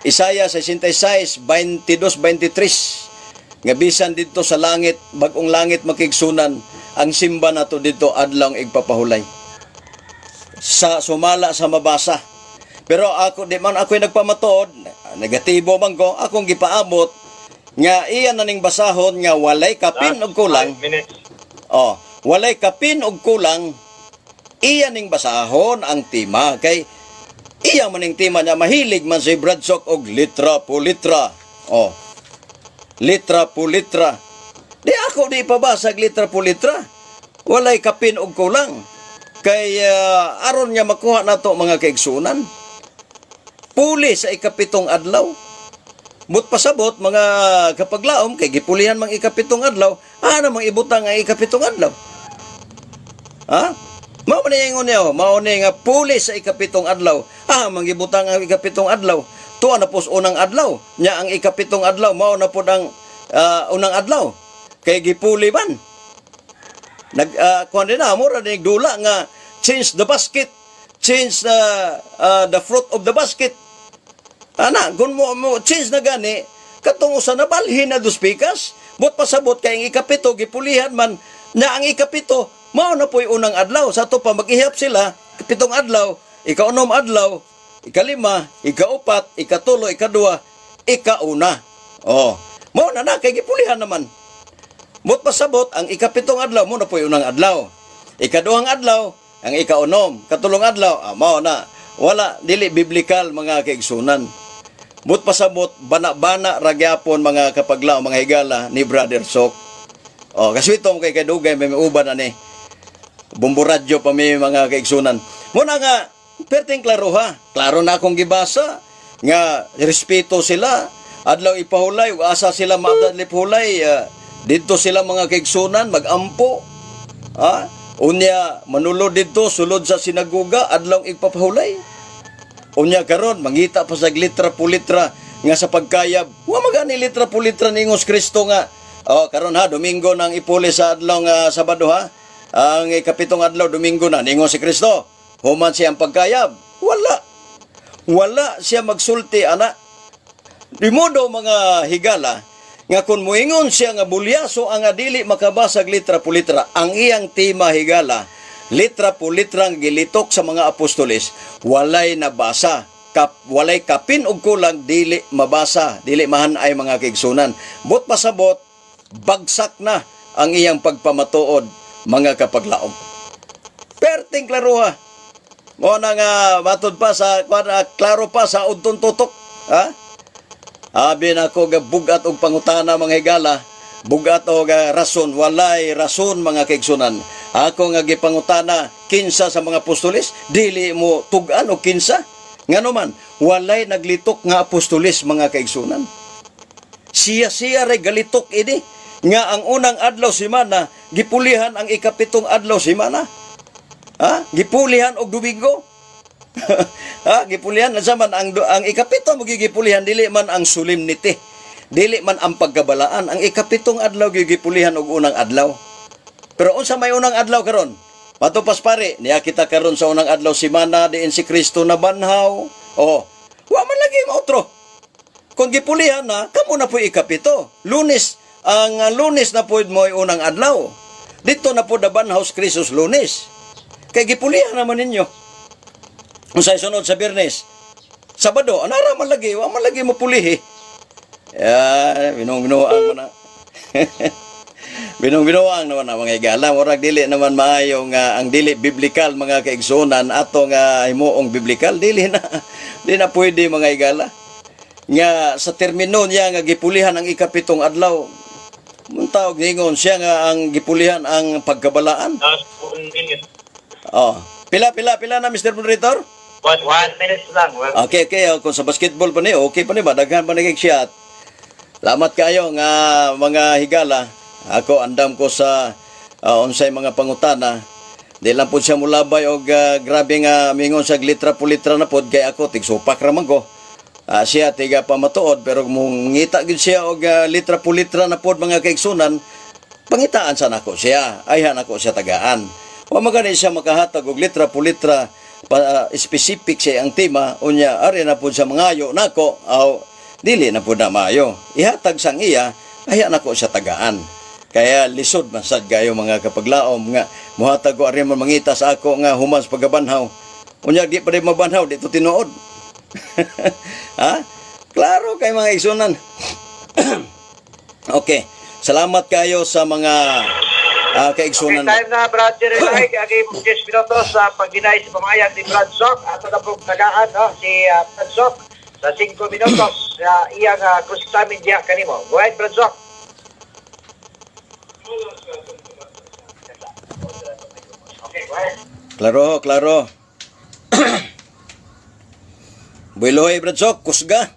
Isaiah 66, 22, 23. Nga bisan dito sa langit, bagong langit, makigsunan, ang simba nato dito adlong igpapahulay. Sa sumala sa mabasa. Pero ako di man ako'y nagpamatuod, negatibo man ko, akong gipaabot nga iya na ning basahon nga walay kapin og kulang. 5 minutes. Oh, walay kapin og kulang, iya ning basahon ang tema kay iya man ning tema niya, mahilig man si Brad Sok og litra po litra. Oh. Litra po litra. Di ako di pabasag litra po litra. Walay kapin og kulang. Kay aron nga makuha nato, mga kaigsunan. Puli sa ikapitong adlaw. But pasabot, mga kapaglaom, kay gipulihan mang ikapitong adlaw, ana mang ibutang ang ikapitong adlaw? Ha? Mao man ingon niya, oh, mao ni nga puli sa ikapitong adlaw. Ah, mangibutang ang ikapitong adlaw. Tuwa na pos unang adlaw. Nya ang ikapitong adlaw mao na pod ang unang adlaw. Kay gipuli man. Nag kuan din na mura ni dula nga change the basket, change the fruit of the basket. Ana, kung mo change na gani, katong usa na balhin na dos pikas, but pasabot kay ang ikapito gipulihan man na ang ikapito mao na po'y unang adlaw. Sa ato pa mag-ihap sila, pitong adlaw, ikaunom adlaw, ikalima, ikaupat, ikatulo, ikaduha, ikauna. Oh, mao na na kay gipulihan naman. But pasabot ang ikapitong adlaw mo na po'y unang adlaw. Ikaduhang adlaw ang ikaunom, katulong adlaw, mao na. Wala, dili biblical mga kaigsunan. But pasabot bana-bana ra gyapon mga kapaglaom, mga higala ni Brother Sok. Oh, kaswito mo kay kadugay may uban ani. Bumburadyo pa mi mga kaigsunan. Muna nga perting klaro ha. Klaro na akong gibasa nga respeto sila. Adlaw ipahulay ug asa sila maadlip hulay, didto sila mga kaigsunan magampo. Ha? Unya manulod didto sulod sa sinagoga adlaw ipapahulay. Unya karon mangita pa sa litra pulitra nga sa pagkayab. Wa magani litra pulitra ningos Kristo nga oh karon ha, Domingo nang ipuli sa adlaw nga Sabado ha. Ang ikapitong adlaw Domingo na ningon si Kristo. Human siya ang pagkayab. Wala. Wala siya magsulti ana. Di modo mga higala nga kung moingon siya nga bulyaso ang dili makabasag litra pulitra, ang iyang tema higala litra pulitra ang gilitok sa mga apostoles, walay nabasa, walay kapin og kulang dili mabasa, dili mahanay mga kaigsunan. But pasabot bagsak na ang iyang pagpamatuod mga kapaglaom. Perting klaroha. Mo na nga matud pa sa klaro pa sa udtong tutok, ha? Abi nako bugat og pangutana mga higala, bugat og rason, walay rason mga kaigsunan. Ako nga gipangutana kinsa sa mga apostoles, dili mo tug-an og kinsa. Ngano man, walay naglitok nga apostoles mga kaigsunan. Siya-siya ray galitok ini nga ang unang adlaw semana gipulihan ang ikapitong adlaw semana. Ha? Gipulihan og Domingo. Ha? Gipulihan na man ang ikapito mo gigipulihan, dili man ang solemnity, dili man ang pagkabalaan. Ang ikapitong adlaw gigipulihan og unang adlaw. Pero unsa may unang adlaw karon? Matupas pare, niya kita karon sa unang adlaw semana diin si Kristo na banhaw. Oh, wa man lagi maotro. Kung gipulihan na, kamo na po'y ikapito. Lunes, ang Lunes na po'y mo'y unang adlaw. Dito na po nabanhaw si Kristo Lunes. Kay gipulihan naman ninyo. Unsay sunod sa Biyernes? Sabado, anara man lagi, wa man lagi mapulihi. Ya, binong-binuang man na. Binong-binuang naman na mga higala. Murag dili naman maayo nga ang dili biblikal mga kaigsunan ato nga himuong biblikal dili na di na pwede mga higala. Nga sa termino niya nga gipulihan ang ikapitong adlaw. Muntawag ningon siya nga ang gipulihan ang pagkabalaan. Last 1 minute. Oh, pila na Mr. Moderator? 1 minute lang. Well, Okay. Kung sa basketball pa ni, okay pa ni ba? Daghan pa ni kay shot. Salamat kayo nga mga higala. Ako andam ko sa unsay mga pangutana. Di lang po siya mulabay og grabe nga mingon sa litra pulitra na pod kay ako tigsupak ra man ko. Siya tiga pamatuod pero mungita gyud siya og litra pulitra na pod mga kaigsunan, pangitaan sa nako siya. Ayhan ako siya tagaan. Wa magani siya makahatag og litra pulitra pa, specific siya ang tema unya ari na pod sa mangayo nako aw dili na pod na maayo. Ihatag sang iya ayhan nako siya tagaan. Kaya lisod man sad kayo mga kapaglaom nga muhatag ko ari man mangita sa ako nga humas pagabanhaw. Unya di pa di mabanhaw dito tinuod. Ha? Klaro kay mga igsunan. Okay. Salamat kayo sa mga kaigsunan. Okay, time na Brad Jerry Laig. Agi 10 minutos sa pagginay sa pamayan ni Brad Sok. Ato na pong tagaan no, si Brad Sok sa 5 minutos sa iyang cross-examine diya kanimo. Go ahead, Brad Sok. Okay, go ahead. Klaro, klaro. Builoy, Brad Sok, kusga.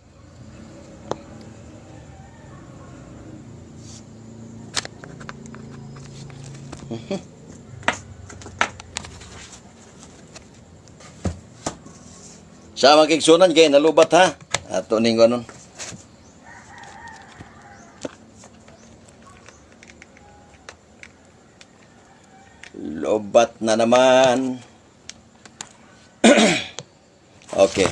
Sa mga kigsunan kay nalubat ha. Ato ning ganon. Lobat na naman. Okay.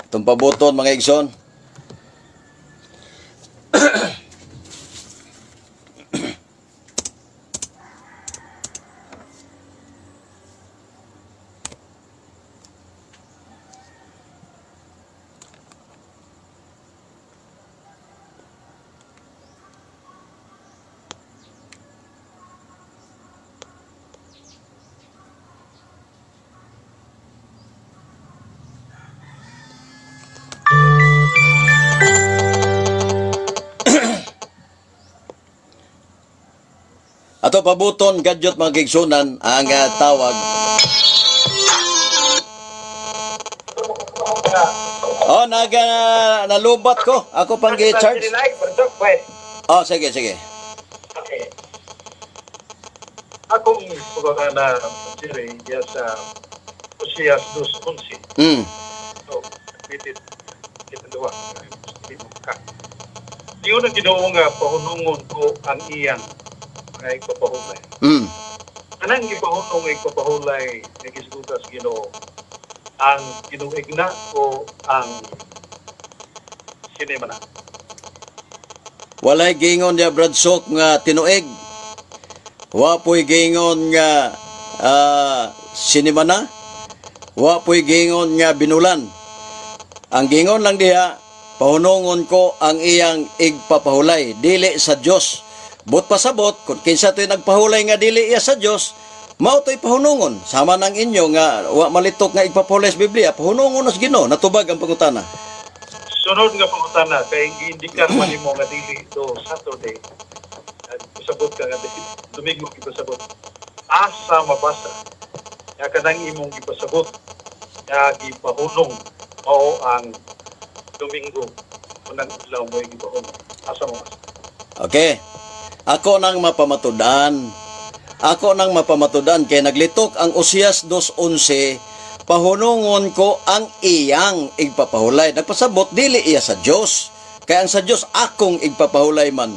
Itong pabuton mga igsoon. Pabuton gadyot mga kaigsunan ang tawag. Oh, naga nalubat ko. Ako pang gi-charge. Oh, sige, sige. Okay. Akong pagkakana, Jerry, diya sa Osias 2:11. So, repeat kita duwa. Ka. Niyo na Ginoo nga pahunungon ko ang iyang mga igpapahulay. Anang gipahunong nga igpapahulay nga gisgutan sa Ginoo, ang ginuigna o ang sinemana? Walay gingon niya, Brad Sok, nga tinuig. Wa po'y gingon nga sinimana. Wa po'y gingon nga binulan. Ang gingon lang diha, pahunungon ko ang iyang igpapahulay, dili sa Dios. But pasabot, kung kinsa to'y nagpahulay nga dili iya sa Dios, mao to'y pahunungon. Sama nang inyo nga wa malitok nga igpapahulay sa Biblia, pahunungon nas Ginoo, natubag ang pangutana. Sunod nga pangutana, kay giindikar man nimo nga dili to Saturday. At pasabot ka nga dili, Domingo gipasabot. Asa mabasa nga kanang imong gipasabot nga gipahunong mao ang Domingo unang adlaw mo gipahunong? Asa mabasa? Okay. Ako nang mapamatudan. Ako nang mapamatudan kay naglitok ang Osias 2:11, pahunungon ko ang iyang igpapahulay. Nagpasabot dili iya sa Dios. Kay ang sa Dios akong igpapahulay man.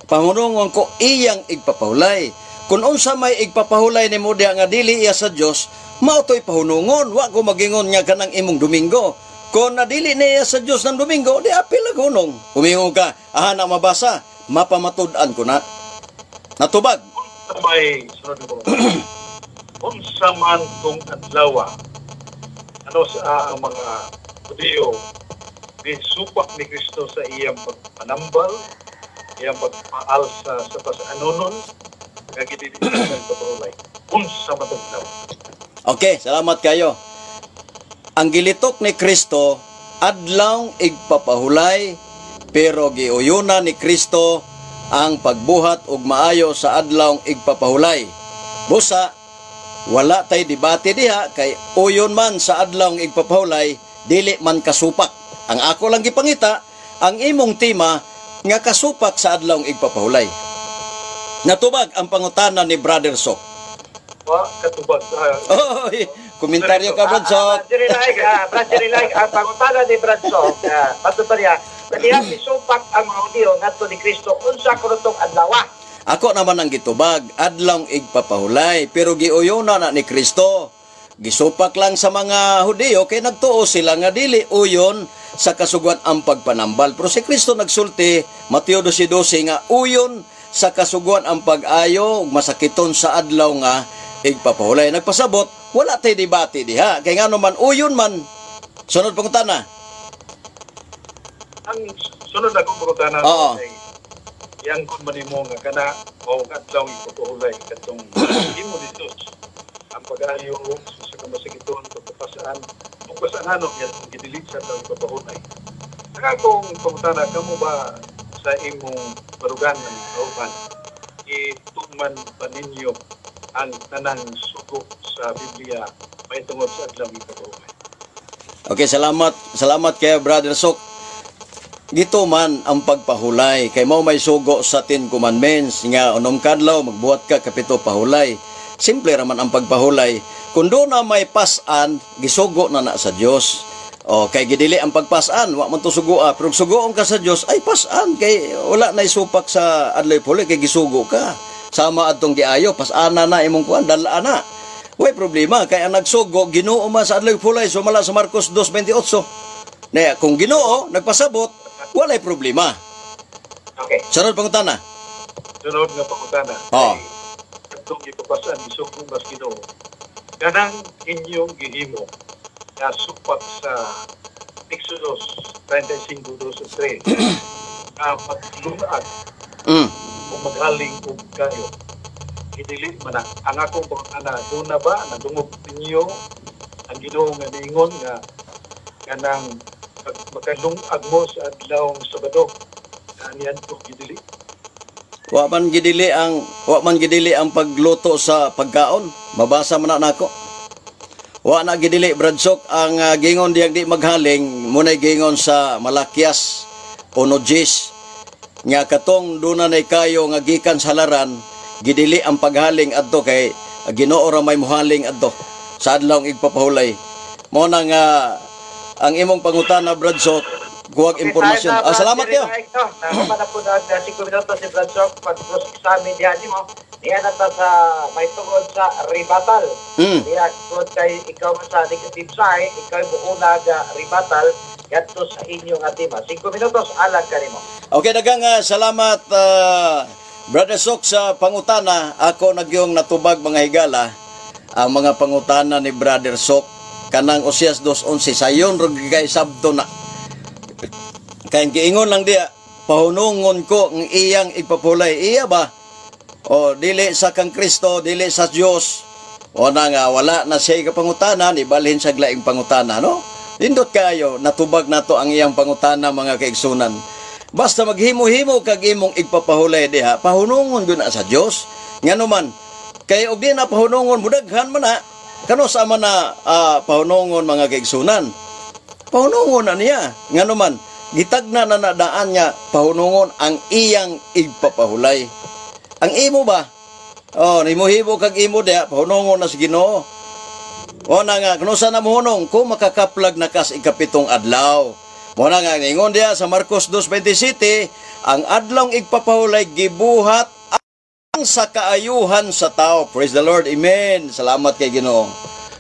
Pahunungon ko iyang igpapahulay. Kung unsa may igpapahulay nimo diha nga dili iya sa Dios, mao to'y pahunungon. Wa ko magingon nga kanang imong Domingo. Kung nadili niya sa Dios ng Domingo, di apil ang hunong. Kumingon ka, aha na mabasa, mapamatud-an ko na. Natubag. Unsa may sunod ko. Unsa man tong adlaw, ano sa ang mga Hudiyo misupak ni Kristo sa iyang pagpanambal, iyang pagpaalsa sa pasanonon, nga gidili sa pagpapahulay? Unsa man tong adlaw? Okay, salamat kayo. Ang gilitok ni Kristo, adlaw igpapahulay, pero giuyuna ni Kristo ang pagbuhat og maayo sa adlaw igpapahulay. Busa, wala tay debate diha kay uyon man sa adlaw igpapahulay, dili man kasupak. Ang ako lang gipangita, ang imong tema nga kasupak sa adlaw igpapahulay. Natubag ang pangutana ni Brother Sok. Wa katubag. Oy, komentaryo ka, Brad Sok. Brad Jerry Laik, ang pangutana ni Brad Sok, patod ba niya, kaniya misupak ang mga Hudiyo ngadto ni Kristo unsa kuno tong adlaw? Ako naman ang gitubag, adlaw igpapahulay, pero giuyon na ni Kristo. Gisupak lang sa mga Hudiyo kay nagtuo sila nga dili uyon sa kasuguan ang pagpanambal. Pero si Kristo nagsulti, Mateo 12:12, nga uyon sa kasuguan ang pag-ayo ug masakiton sa adlaw nga igpapahulay. Nagpasabot, wala tay debate diha. Kay ngano man uyon man. Sunod pangutana. Ang sunod na akong pangutana kay yangkon man nimo nga kana o adlaw igpapahulay katong himo ni Jesus ang pag-ayo sa kamasakiton, pagpapasaan, ug pasaanhanon niya itong gidili sa adlaw igpapahulay. Ang akong pangutana, kamo ba sa imong barugan ng kauban, itugman ba ninyo ang tanang sugo sa Biblia mahitungod sa adlaw igpapahulay? Okay, salamat. Salamat kay Brother Sok. Gito man ang pagpahulay kay mao may sugo sa Ten Commandments nga unom kadlaw magbuhat ka kapito pahulay. Simple ra man ang pagpahulay. Kung do na may pasan, gisugo na na sa Dios. O kay gidili ang pagpasan, wa man to sugoa, pero sugoon ka sa Dios ay pasan kay wala na isupak sa adlaw pahulay kay gisugo ka. Sama adtong giayo, pasana na imong kuan, dala na. Way problema kay ang nagsugo Ginoo man sa adlaw pahulay, sumala sa Marcos 2:28. Na kung Ginoo nagpasabot, walay problema. Okay. Sunod pangutana. Sunod nga pangutana. Oo. Katong gipapasan gisugo mas Ginoo. Kanang inyong gihimo nga supak sa Exodus 35:2-3 nga paglungag kung maghaling og kayo. Gidili man na. Ang akong pangutana, doon na ba nadungog ninyo ang Ginoo nga niingon nga kanang makalungag mo sa adlaw Sabado na niadto gidili? Wa man gidili ang pagluto sa pagkaon. Mabasa man na nako. Wa na gidili, Bradsok, ang gingon diyang di maghaling munay gingon sa Malakias 1:10 nga katong duna nay kayo nga gikan sa halaran, gidili ang paghaling adto kay Ginoo ra may muhaling adto sa adlaw igpapahulay. Mo na nga ang imong pangutana, Bradsok, kuwag impormasyon. Tayo na, Salamat Brad kayo. Jerry Mike, no? Naman na po na 5 minuto si Brad Sok pag cross-examine diyan mo. Diyan na ta sa may tungod sa rebuttal. Diya, tungod kay ikaw man sa negative side, ikaw buunag rebuttal gadto sa inyong tema. 5 minutos alang kanimo. Okay, daghang salamat, Brother Sok, sa pangutana. Ako nagyong natubag, mga higala, ang mga pangutana ni Brother Sok kanang Osias 2:11 sayon ra kay sabto na. Kay giingon lang diya, pahunungon ko ang iyang igpapulay. Iya ba? O dili sa kang Kristo, dili sa Dios. O na nga wala na siya kapangutana, ibalhin sa laing pangutana, no? Nindot kayo, natubag nato ang iyang pangutana, mga kaigsunan. Basta maghimo-himo kag imong igpapahulay diha, pahunungon gyud na sa Dios. Ngano man, kay og di na pahunungon, mudaghan man na. Kano sa man na pahunungon, mga kaigsunan? Pahunungon na niya. Ngano man, gitagna na nadaan niya pahunungon ang iyang igpapahulay. Ang imo ba? Oh, nimuhibo kag imo diha, pahunungon na sa Ginoo. O na nga, kuno sa namuhunong, kung makakaplag na kas ikapitong adlaw. Mo na nga, ningon diha sa Marcos 2:27, ang adlong igpapahulay gibuhat ang sa kaayuhan sa tao. Praise the Lord. Amen. Salamat kay Ginoo.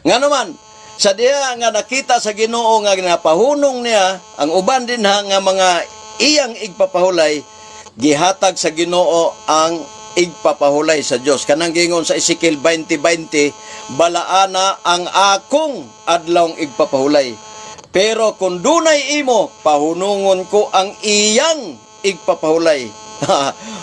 Nga naman, sa diha nga nakita sa Ginoo nga ginapahunong niya ang uban din ha nga mga iyang igpapahulay, gihatag sa Ginoo ang igpapahulay sa Dios. Kanang gingon sa Ezekiel 20:20, balaana ang akong adlawng igpapahulay. Pero kung dunay imo, pahunungon ko ang iyang igpapahulay.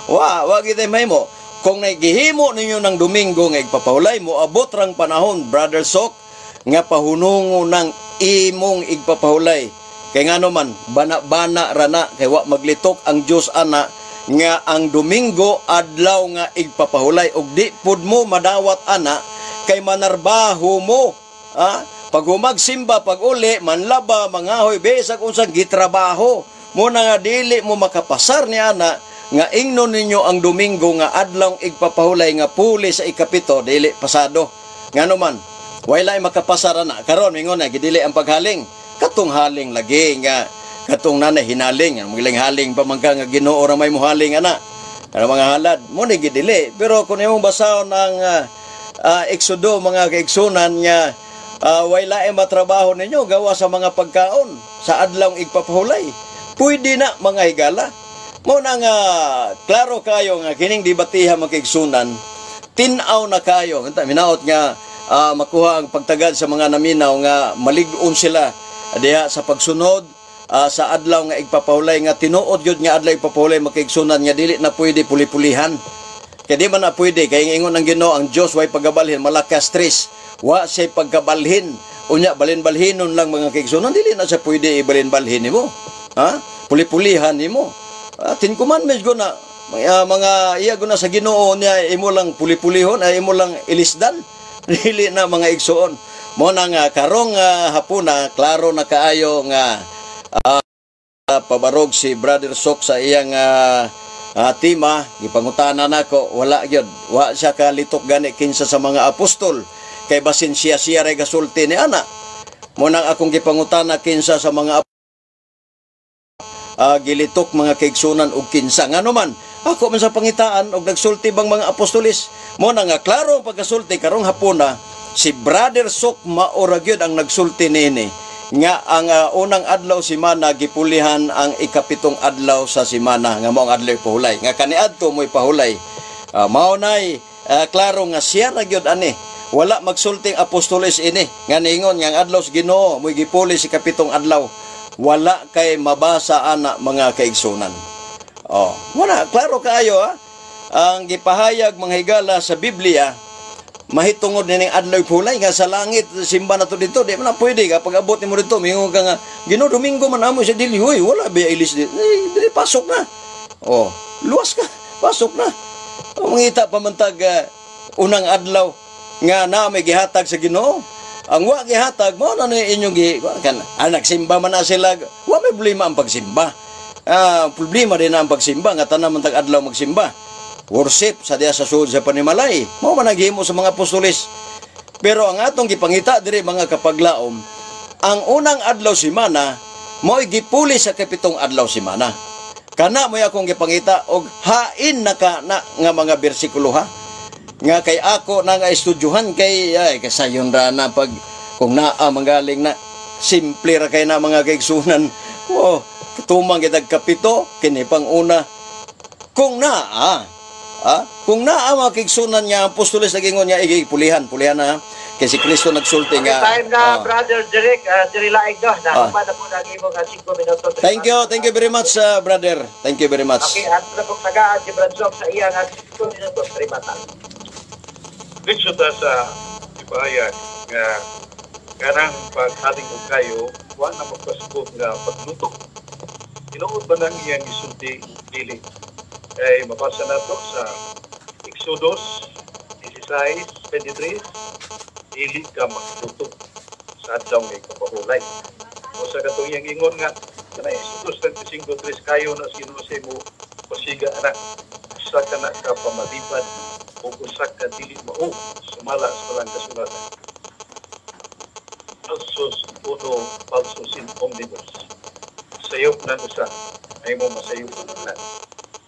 Wa gid mahimo. Kung nagihimo ninyo ng Domingo nga igpapahulay, moabot rang panahon, Brother Sok, nga pahunungon ng imong igpapahulay. Kay ngano man, bana-bana rana, kay wa maglitok ang Dios ana nga ang Domingo adlaw nga igpapahulay, ug di pud mo madawat ana kay manarbaho mo. Ha? Pag humagsimba, pag uli, manlaba, mangahoy, bisag unsang gitrabaho mo na nga dili mo makapasar ni ana nga ingnon ninyo ang Domingo nga adlaw igpapahulay nga puli sa ikapito, dili pasado. Ngano man, walay makapasar ana. Karon mingon na gidili ang paghaling, katong haling lagi nga katong nanay hinaling, ang magiling haling pa man ka nga Ginoo ra may muhaling ana. Ano mga halad mo ni gidili. Pero kung imong basahon ang Exodo, mga kaigsunan, nga way laing matrabaho ninyo gawa sa mga pagkaon sa adlaw igpapahulay, pwede na, mga higala. Mo na nga klaro kayo nga kining debatiha, mga kaigsunan, tin-aw na kayo. Unta minaot nga makuha ang pagtagad sa mga naminaw nga malig-on sila diha sa pagsunod sa adlaw nga igpapahulay, nga tinuod gyud nga adlaw igpapahulay, mga kaigsunan, nga dili na pwede puli-pulihan. Kay di man na pwede, kay ingon ang Ginoo, ang Dios way pagabalhin, Malakas 3, wa siya pagkabalhin. Unya balhin-balhinon lang, mga kaigsunan, dili na siya pwede ibalhin-balhin nimo. Ha? Puli-pulihan nimo. 10 Commandments go na mga iya go na sa Ginoo niya imo lang puli-pulihon ay imo lang ilisdan. Dili na, mga igsuon. Mo na nga karong hapuna klaro na kaayo nga pabarog si Brother Sok sa iyang tema. Gipangutana nako, wala gyud, wa siya kalitok gani kinsa sa mga apostol kay basin siya siya ray gasulti ni ana. Mo nang akong gipangutana kinsa sa mga gilitok, mga kaigsunan, og kinsa. Ngano man, ako man sa pangitaan og nagsulti bang mga apostolis. Mo na nga klaro ang pagkasulti karong hapuna, si Brother Sok maora gyud ang nagsulti niini nga ang unang adlaw simana gipulihan ang ikapitong adlaw sa simana nga mao ang adlaw pahulay nga kaniadto mo'y pahulay. Mao nay klaro nga siya ra gyud ani. Wala magsulting apostoles ini nga niingon nga ang adlaw sa Ginoo mo'y gipuli sa ikapitong adlaw. Wala kay mabasa ana, mga kaigsunan. Oh, wala, klaro kaayo ha. Ang gipahayag, mga higala, sa Biblia mahitungod nining adlaw pulay nga sa langit simba na to dito, di man na pwede ka pag abot nimo dito mingon ka nga, "Ginoo, Domingo man amo sa dili." "Hoy, wala ba ilis di eh, dili pasok na." Oh, luwas ka. Pasok na. Mangita pa man tag unang adlaw nga na may gihatag sa Ginoo. Ang wa gihatag mo na ni inyong gi kan anak simba man na sila, wa may problema ang pagsimba. Problema din ang pagsimba nga tanan man tag adlaw magsimba. Worship sa diya sa sulod sa panimalay. Mao man ang gihimo sa mga apostoles. Pero ang atong gipangita diri, mga kapaglaom, ang unang adlaw simana mo'y gipuli sa kapitong adlaw simana. Kana mo'y akong gipangita og hain na ka na nga mga bersikulo, ha. Nga kay ako na nga estudyuhan kay ay kasayon ra na pag kung naa manggaling na simple ra kay na, mga kaigsunan. Oh, tumang kitag kapito kini pang una. Kung naa, kung naa, mga kaigsunan, nga ang apostoles nagingon nga igipulihan, pulihan na kay si Kristo nagsulti nga. Time na, Brother Derek, Jerry Laig, no? Nahuman na po ng imong 5 minuto. Thank you very much, brother. Thank you very much. Okay, at na pong tagaan si Brad Sob sa iya nga 5 minuto. Terima kasih. Diretso ta sa ipahayag nga kanang paghaling og kayo, wa na magpasabot nga pagluto. Tinuod ba nang iyang isulti dili? Kay mabasa nato sa Exodus 16:23, dili ka magluto sa adlaw nga ikapahuway. O sa katong iyang ingon nga kana Exodus 25:3, kayo na sino sa imo pasiga anak, usa ka na ka pamalibad o usa ka dili mao sumala sa balang kasulatan. Falsus uno, falsus in omnibus. Sayop na usa ay mo masayop na.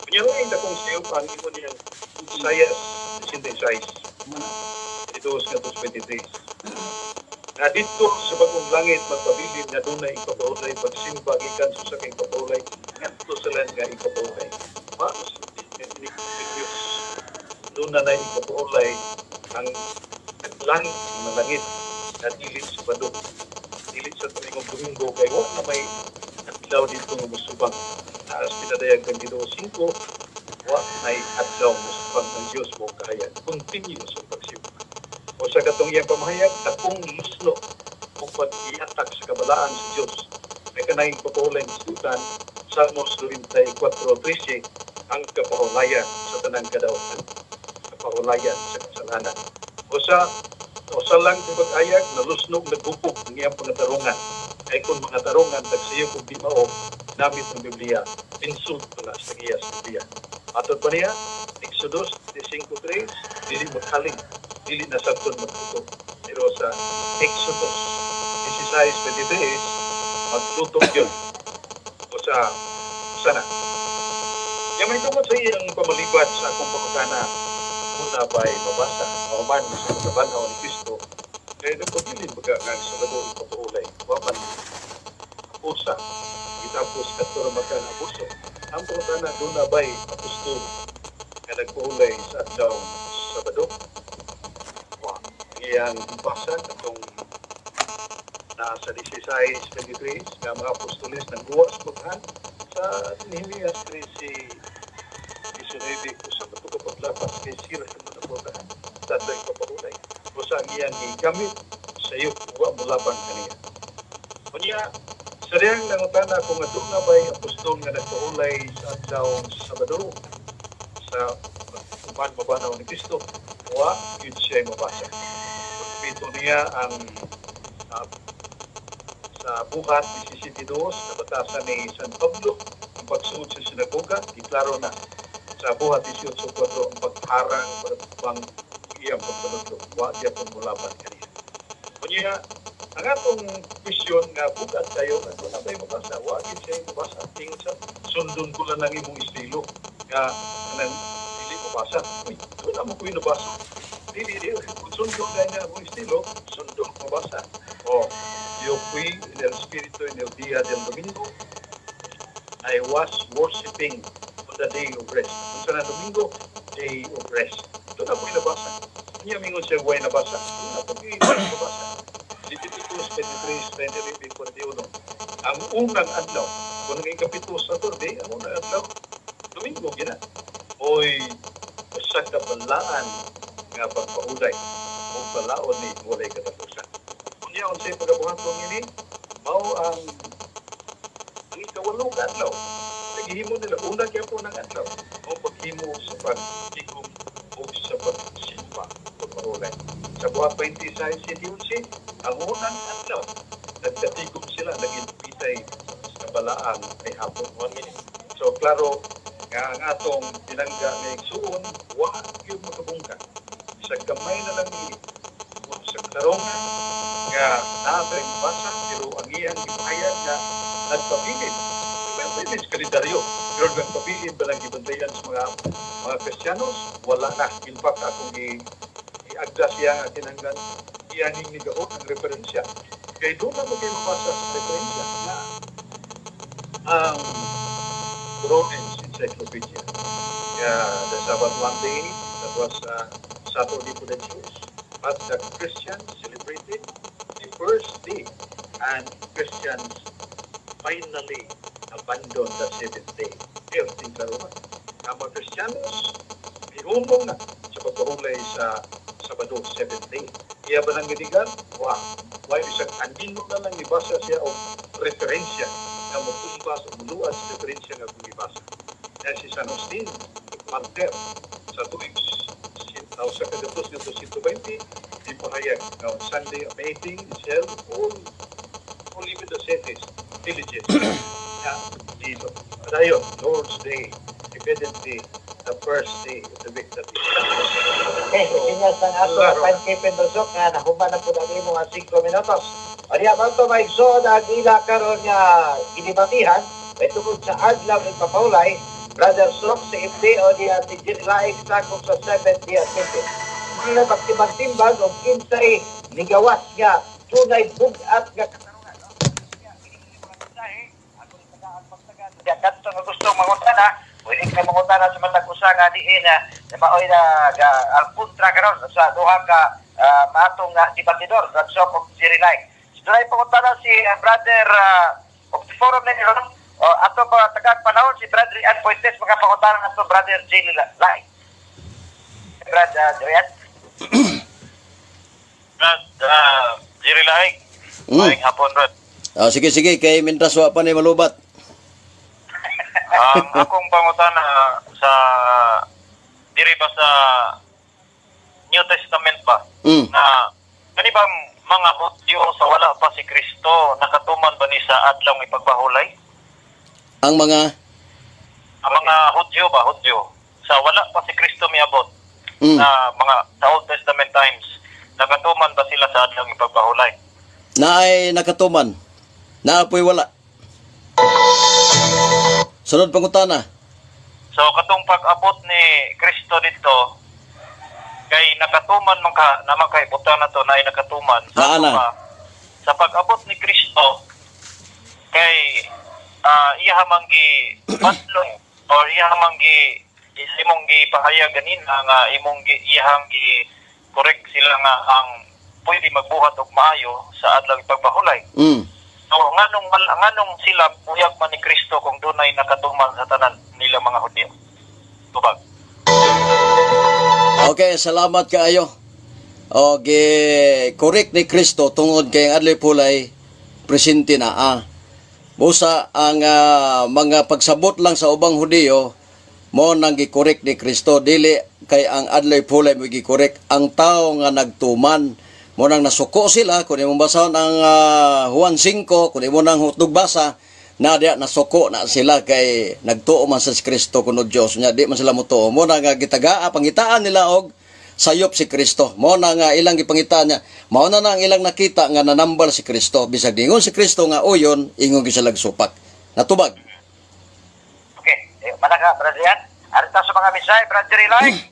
Kunya ang dakong sayop ang ingon niyang Isaias 66 22 ngadto 23 nga didto sa bagong langit magpabilin nga dunay ikapahuway pagsimba gikan sa usa ka ikapahuway ngadto sa lain nga ikapahuway. Maos ni Diyos doon na ikapahuway ang langit nga langit na dili sa Sabado, dili sa tuwing Domingo, kay wa na may adlaw dito nga musubang. Taas pinadayag ng Ginoo 5, wa nay adlaw musubang ng Dios mo kahayag. Continuous ang pagsimba. O sa katong iyang pamahayag, dakong luslo o pag-iatak sa kabalaan sa Dios. May kanang papahuway ng sultan, Salmos 94:13, ang kapahulayan sa tanang kadautan, kapahulayan sa kasalanan. O sa lang pag-ayag, nalusnog, naggupog ang iyang pangatarungan. Ay kung mga tarungan, tagsayop og di mao, namit ng Biblia, insulto na sa iya sa Biblia. Atod pa niya, Exodus 5:3, dili maghaling, dili na sabton magluto. Pero sa Exodus 16:23, magluto yun. O sa sana. Yang may tungkol sa iyang pamalibat sa akong pangutana, una ba'y mabasa, o man sa pagkabanaw ni Kristo, kaya nagpabilin baga nga sa Sabado ipapahuway, wa man abusa, gitapos kadto ra man abuso. Ang pangutana, doon na ba'y apostol nga nagpahuway sa adlaw Sabado? Wa. Ang iyang basa katong nasa 16:23 nga mga apostoles nang guwa sa paghan sa Nehemias 13:19, usa ka tuka paglapas kay sira sa mga paghan sa adlaw ipapahuway. O sa ang iyang gigamit sayop, wa molaban kaniya. Unya, sa diyang nangutana kung aduna ba'y apostol nga nagpahuway sa adlaw Sabado sa uban mabanaw ni Kristo, wa yun siya mabasa. Pagpito niya ang sa Buhat 17:2 na batasan ni San Pablo ang pagsuod sa sinagoga, di klaro na sa Buhat 18:4 ang pagharang para bang iyang pagpanudlo, wa gyapon molaban kaniya. Unya, ang atong question nga bugat kayo nga wala ba'y mabasa, wa gyud siya mabasa. Ingon sa sundon ko lang ang imong estilo nga kanang dili mabasa. Uy, wala mo ko'y nabasa. Dili, dili, kung sundon na niya imong estilo, sundon mabasa. Oh, yo fui en el espíritu en el día del domingo. I was worshiping on the day of rest. Kung sa na Domingo, day of rest. Ito na po'y nabasa. Niya mingon siya, way nabasa. Ito na po'y nabasa. Leviticus 23, 29, 41. Ang unang adlaw, kung ang ikapito Saturday, ang unang adlaw, Domingo, gina. Oy, usa ka balaan nga pagpahuway o balaon ni walay katapusan. Unya, unsay pagabuhaton ini, mao ang ikawalo ka adlaw. Ay Gihimo nila una gyapon ang adlaw o paghimo sa pagtigom o sa pagsimba, pagpahulay. Sa buhat 26:11, ang unang adlaw nagkatigom sila, nag-inpitay sa balaan ay hapon. 1 minute. So klaro nga ang atong pinangga nga igsuon wa gyud makabungka. Bisag gamay na lang ni sa katarungan nga naa basa, pero ang iyang gipahayag nga nagpabilin. Nagpabilin sa kalendaryo. Pero nagpabilin ba lang gibantayan sa mga Kristiyanos? Wala na. In fact, akong iagda siya nga kinahanglan iyaning nigaot ang referensya. Kay doon na mo kayo mabasa sa referensya na ang Brown's Encyclopedia. Yeah, the Sabbath one day, that was Saturday for the Jews, but the Christians celebrated the first day, and Christians finally abandoned the seventh day. Pero klaro na, ang mga Kristiyanos, ihumong na sa pagpahulay sa Sabado, seventh day. Iya ba nang gidigan? Wa. Why bisag andino na lang ibasa siya og referensya nga motumbas o muluad sa referensya nga kung ibasa. Kaya si San Agustin, martyr sa tuig sa kagatos nga 120, ipahayag nga on Sunday a meeting is held all even the cities, villages. Ya, dito. Dayon, Lord's Day, evidently the first day of the week that is. Okay, sinyas ang ato Klaro. timekeeping, Brasok, nga nahuman na po ang imong 5 minutos. Aniya man to maigsoon ang ila karon nga gidibatihan may tungod sa adlaw ng papahulay, Brother Sok sa FD o diya si Jim Laik sakop sa 7th Day Adventist. Mga magtimbang-timbang og kinsay nigawas nga tunay bug-at nga katarungan. No? Kaya, kini mga mensahe, ako rin tagaan pagtagaan. Kaya kadto nga gusto mangutana, pwede ka mangutana sa matag usa nga diin na na maoy na ga alpuntra karon sa duha ka maatong nga debatidor, Brad Sok ug Jerry Like. So, dunay pangutana si brother of the forum ni ron, ato pa tagag panahon si Brother Ian Fuentes makapangutana nato Brother Jerry Like. Brad Ian. Brad, Jerry Laig. Maayong hapon, Brad. Ah, sige, sige, kay mintras wa pa ni malubat. Ang akong pangutana sa diri ba sa New Testament ba na kani bang mga Hudyo sa wala pa si Kristo nakatuman ba ni sa adlaw ipagbahulay? Ang mga Ang mga Hudyo ba, Hudyo sa wala pa si Kristo miabot na mga sa Old Testament times, nakatuman ba sila sa adlaw ipagbahulay? Naay nakatuman. Naapoy wala. Sunod pangutana. So katong pag-abot ni Kristo dito kay nakatuman man ka naman kay buta na to na nakatuman sa Naa na. ba, sa pag-abot ni Kristo kay iya man gi badlong or iya man gi imong gi pahayag ganina nga imong gi iyang gi correct sila nga ang pwede magbuhat og maayo sa adlaw ipagbahulay. So nganong sila buyag man ni Kristo kung dunay nakatuman sa tanan nila mga Hudyo? Tubag. Okay, salamat kaayo. Okay, correct ni Kristo tungod kay ang adlaw pulay presente na ah. Busa ang mga pagsabot lang sa ubang Hudiyo mo nang gi-correct ni Kristo, dili kay ang adlaw pulay mo gi-correct ang tao nga nagtuman mo nang nasuko sila. Kung imong basahon ang Juan 5, kung imo nang hutog basa na diya, nasuko na sila kay nagtuo man sa si Kristo kuno Dios nya di man sila motuo. Mo na nga gitagaa, pangitaan nila og sayop si Kristo. Mo na nga ilang gipangitaan niya, mao na na ang ilang nakita nga nanambal si Kristo, bisag ningon si Kristo nga uyon, ingon gyud sila supak. Natubag. Okay, eh, manaka Brother Ian. Arita sa mga mensahe, Brother Jerry Like.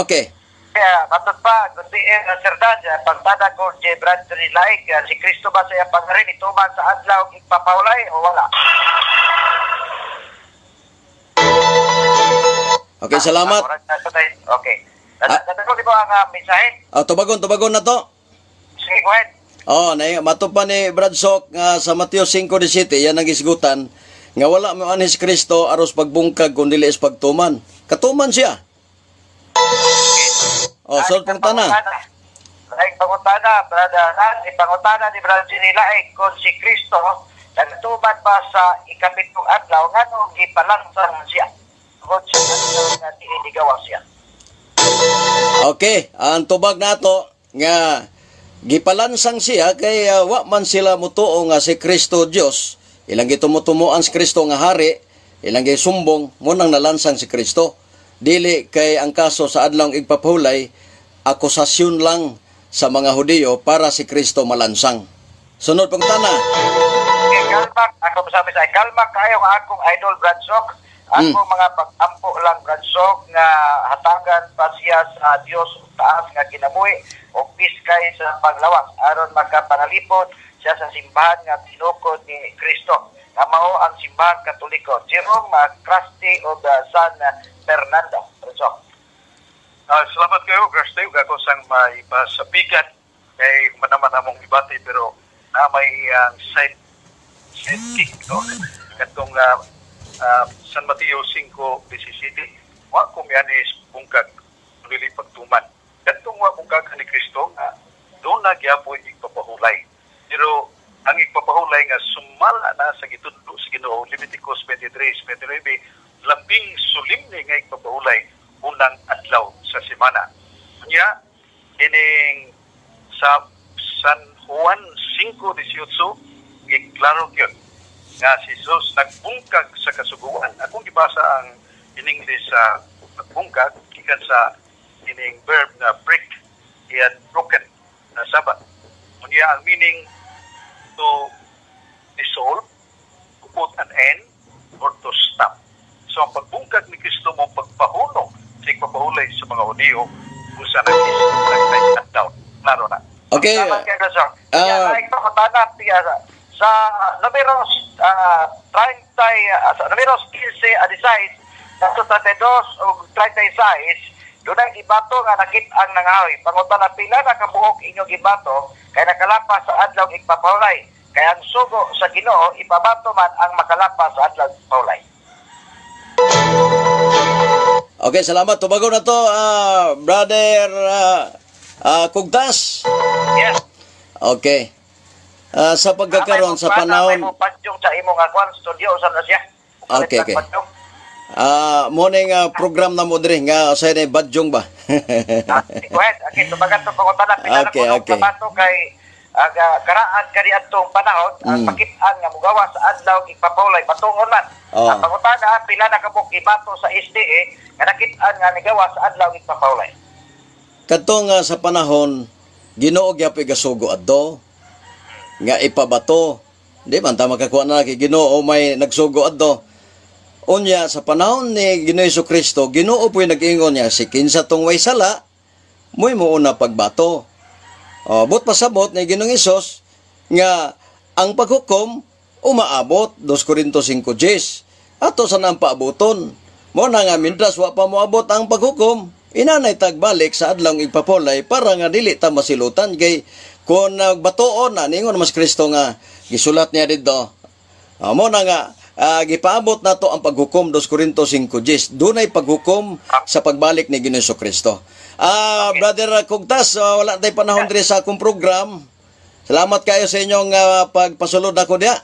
Okay. Kaya matod pa, kundi eh, Sir Dan, pagtada ko si Brad Jerry Like, si Kristo ba sa iyang pangarin ituman sa adlaw ipapahulay o wala? Okay, salamat. Okay. Natagol mo ang mensahe? Ah, tubagon, tubagon na to. Sige, go ahead. Oh, na mato pa ni Brad Sok nga sa Mateo 5:17 yan ang gisgutan nga wala mo anhi si Kristo aros pagbungkag kun dili is pagtuman. Katuman siya. Oh, sulod pong tana. Like pangutana, Brother Dan, ipangutana ni Brother Jerry Laik kung si Kristo Nagtuman ba sa ikapitong adlaw, nganong gipalansang siya? Tungod sa adlaw nga diin nigawas siya. Okay, ang tubag nato nga gipalansang siya kay wa man sila mutuo nga si Kristo Dios. Ilang gitumutumuan si Kristo nga hari, ilang gisumbong mo nang nalansang si Kristo. Dili kay ang kaso sa adlawng igpapahulay, akusasyon lang sa mga Hudiyo para si Kristo malansang. Sunod pang tana. Okay, kalma, ako masabi sa kalma kayo ang akong idol Brad Sok. Ako mga pag-ampo lang, Brad Sok, nga hatagan pa siya sa Dios ug taas nga kinabuhi o piskay sa paglawas aron makapanalipod siya sa simbahan nga tinukod ni Kristo nga mao ang Simbahan Katoliko. Jerome Crusty of San Fernando. Brad Sok. Salamat kayo, Krusty. Ug ako sang may pasapigan kay manaman among ibati pero na may ang sidekick, no? Katong San Mateo 5:17, wa ko miani bungkag dili pagtuman. Katong wa bungkag ni Kristo nga doon na gyapoy igpapahulay. Pero ang igpapahulay nga sumala na sa gitudlo sa Ginoo, Leviticus 23:29, labing solemne nga igpapahulay, unang adlaw sa semana. Nya ining sa San Juan 5:18, giklaro gyud nga si Jesus nagbungkag sa kasuguan. Akong gibasa ang in English sa nagbungkag gikan sa ining verb nga break, he had broken na Sabat. Unya ang meaning, to dissolve, to put an end, or to stop. So ang pagbungkag ni Kristo mo pagpahulong sa igpapahulay sa mga Hudiyo usa na nag-shutdown. Klaro na. Okay. Salamat kay Brad Sok. Yeah, ay pangutana sa Numeros 30, sa Numeros 15 a 16 ngadto 32 ug 36, dunay gibato nga nakit-ang nangahoy. Pangutana, pila na kabuok inyong gibato kay nakalapas sa adlaw igpapahulay? Kay ang sugo sa Ginoo ipabato man ang makalapas sa adlaw igpapahulay. Okay, salamat. Tubago na to, Brother Kugtas. Yes. Okay. Sa pagkakaroon sa panahon May mo padyong sa imong kwan studio sa na siya. Okay. Padyong. Morning program na mo diri nga sa ni Badjong ba? Ah, go ahead. Okay, tubagan to pangutana, pila na bato kay karaan kani adtong panahon ang pakit-an nga mugawas sa adlaw igpapahulay batungon man. Ang pangutana, pila na kabuok gibato sa SDA nga nakit-an nga nigawas sa adlaw igpapahulay? Kadto nga sa panahon Ginoo gyapoy gasugo adto nga ipabato. Di man ta makakuha na kay Ginoo may nagsugo adto. Unya sa panahon ni Ginoo Kristo, Ginoo po'y nag-ingon niya si kinsa tong way sala, mo'y muuna pagbato. O, but pasabot ni Ginoong Hesus nga ang paghukom umaabot, 2 Corinto 5:10. Ato sa nang paabuton. Mo na nga mindras wa pa moabot ang paghukom, inanay tagbalik sa adlawng igpapulay para nga dili ta masilutan kay kung nagbatoon na ningon mas Kristo nga gisulat niya didto. O, mo na nga gipaabot nato ang paghukom, 2 Corinto 5:10. Dunay paghukom sa pagbalik ni Ginoong Kristo. Brother Kugtas, wala tay panahon diri sa akong program. Salamat kayo sa inyong pagpasulod ako diya.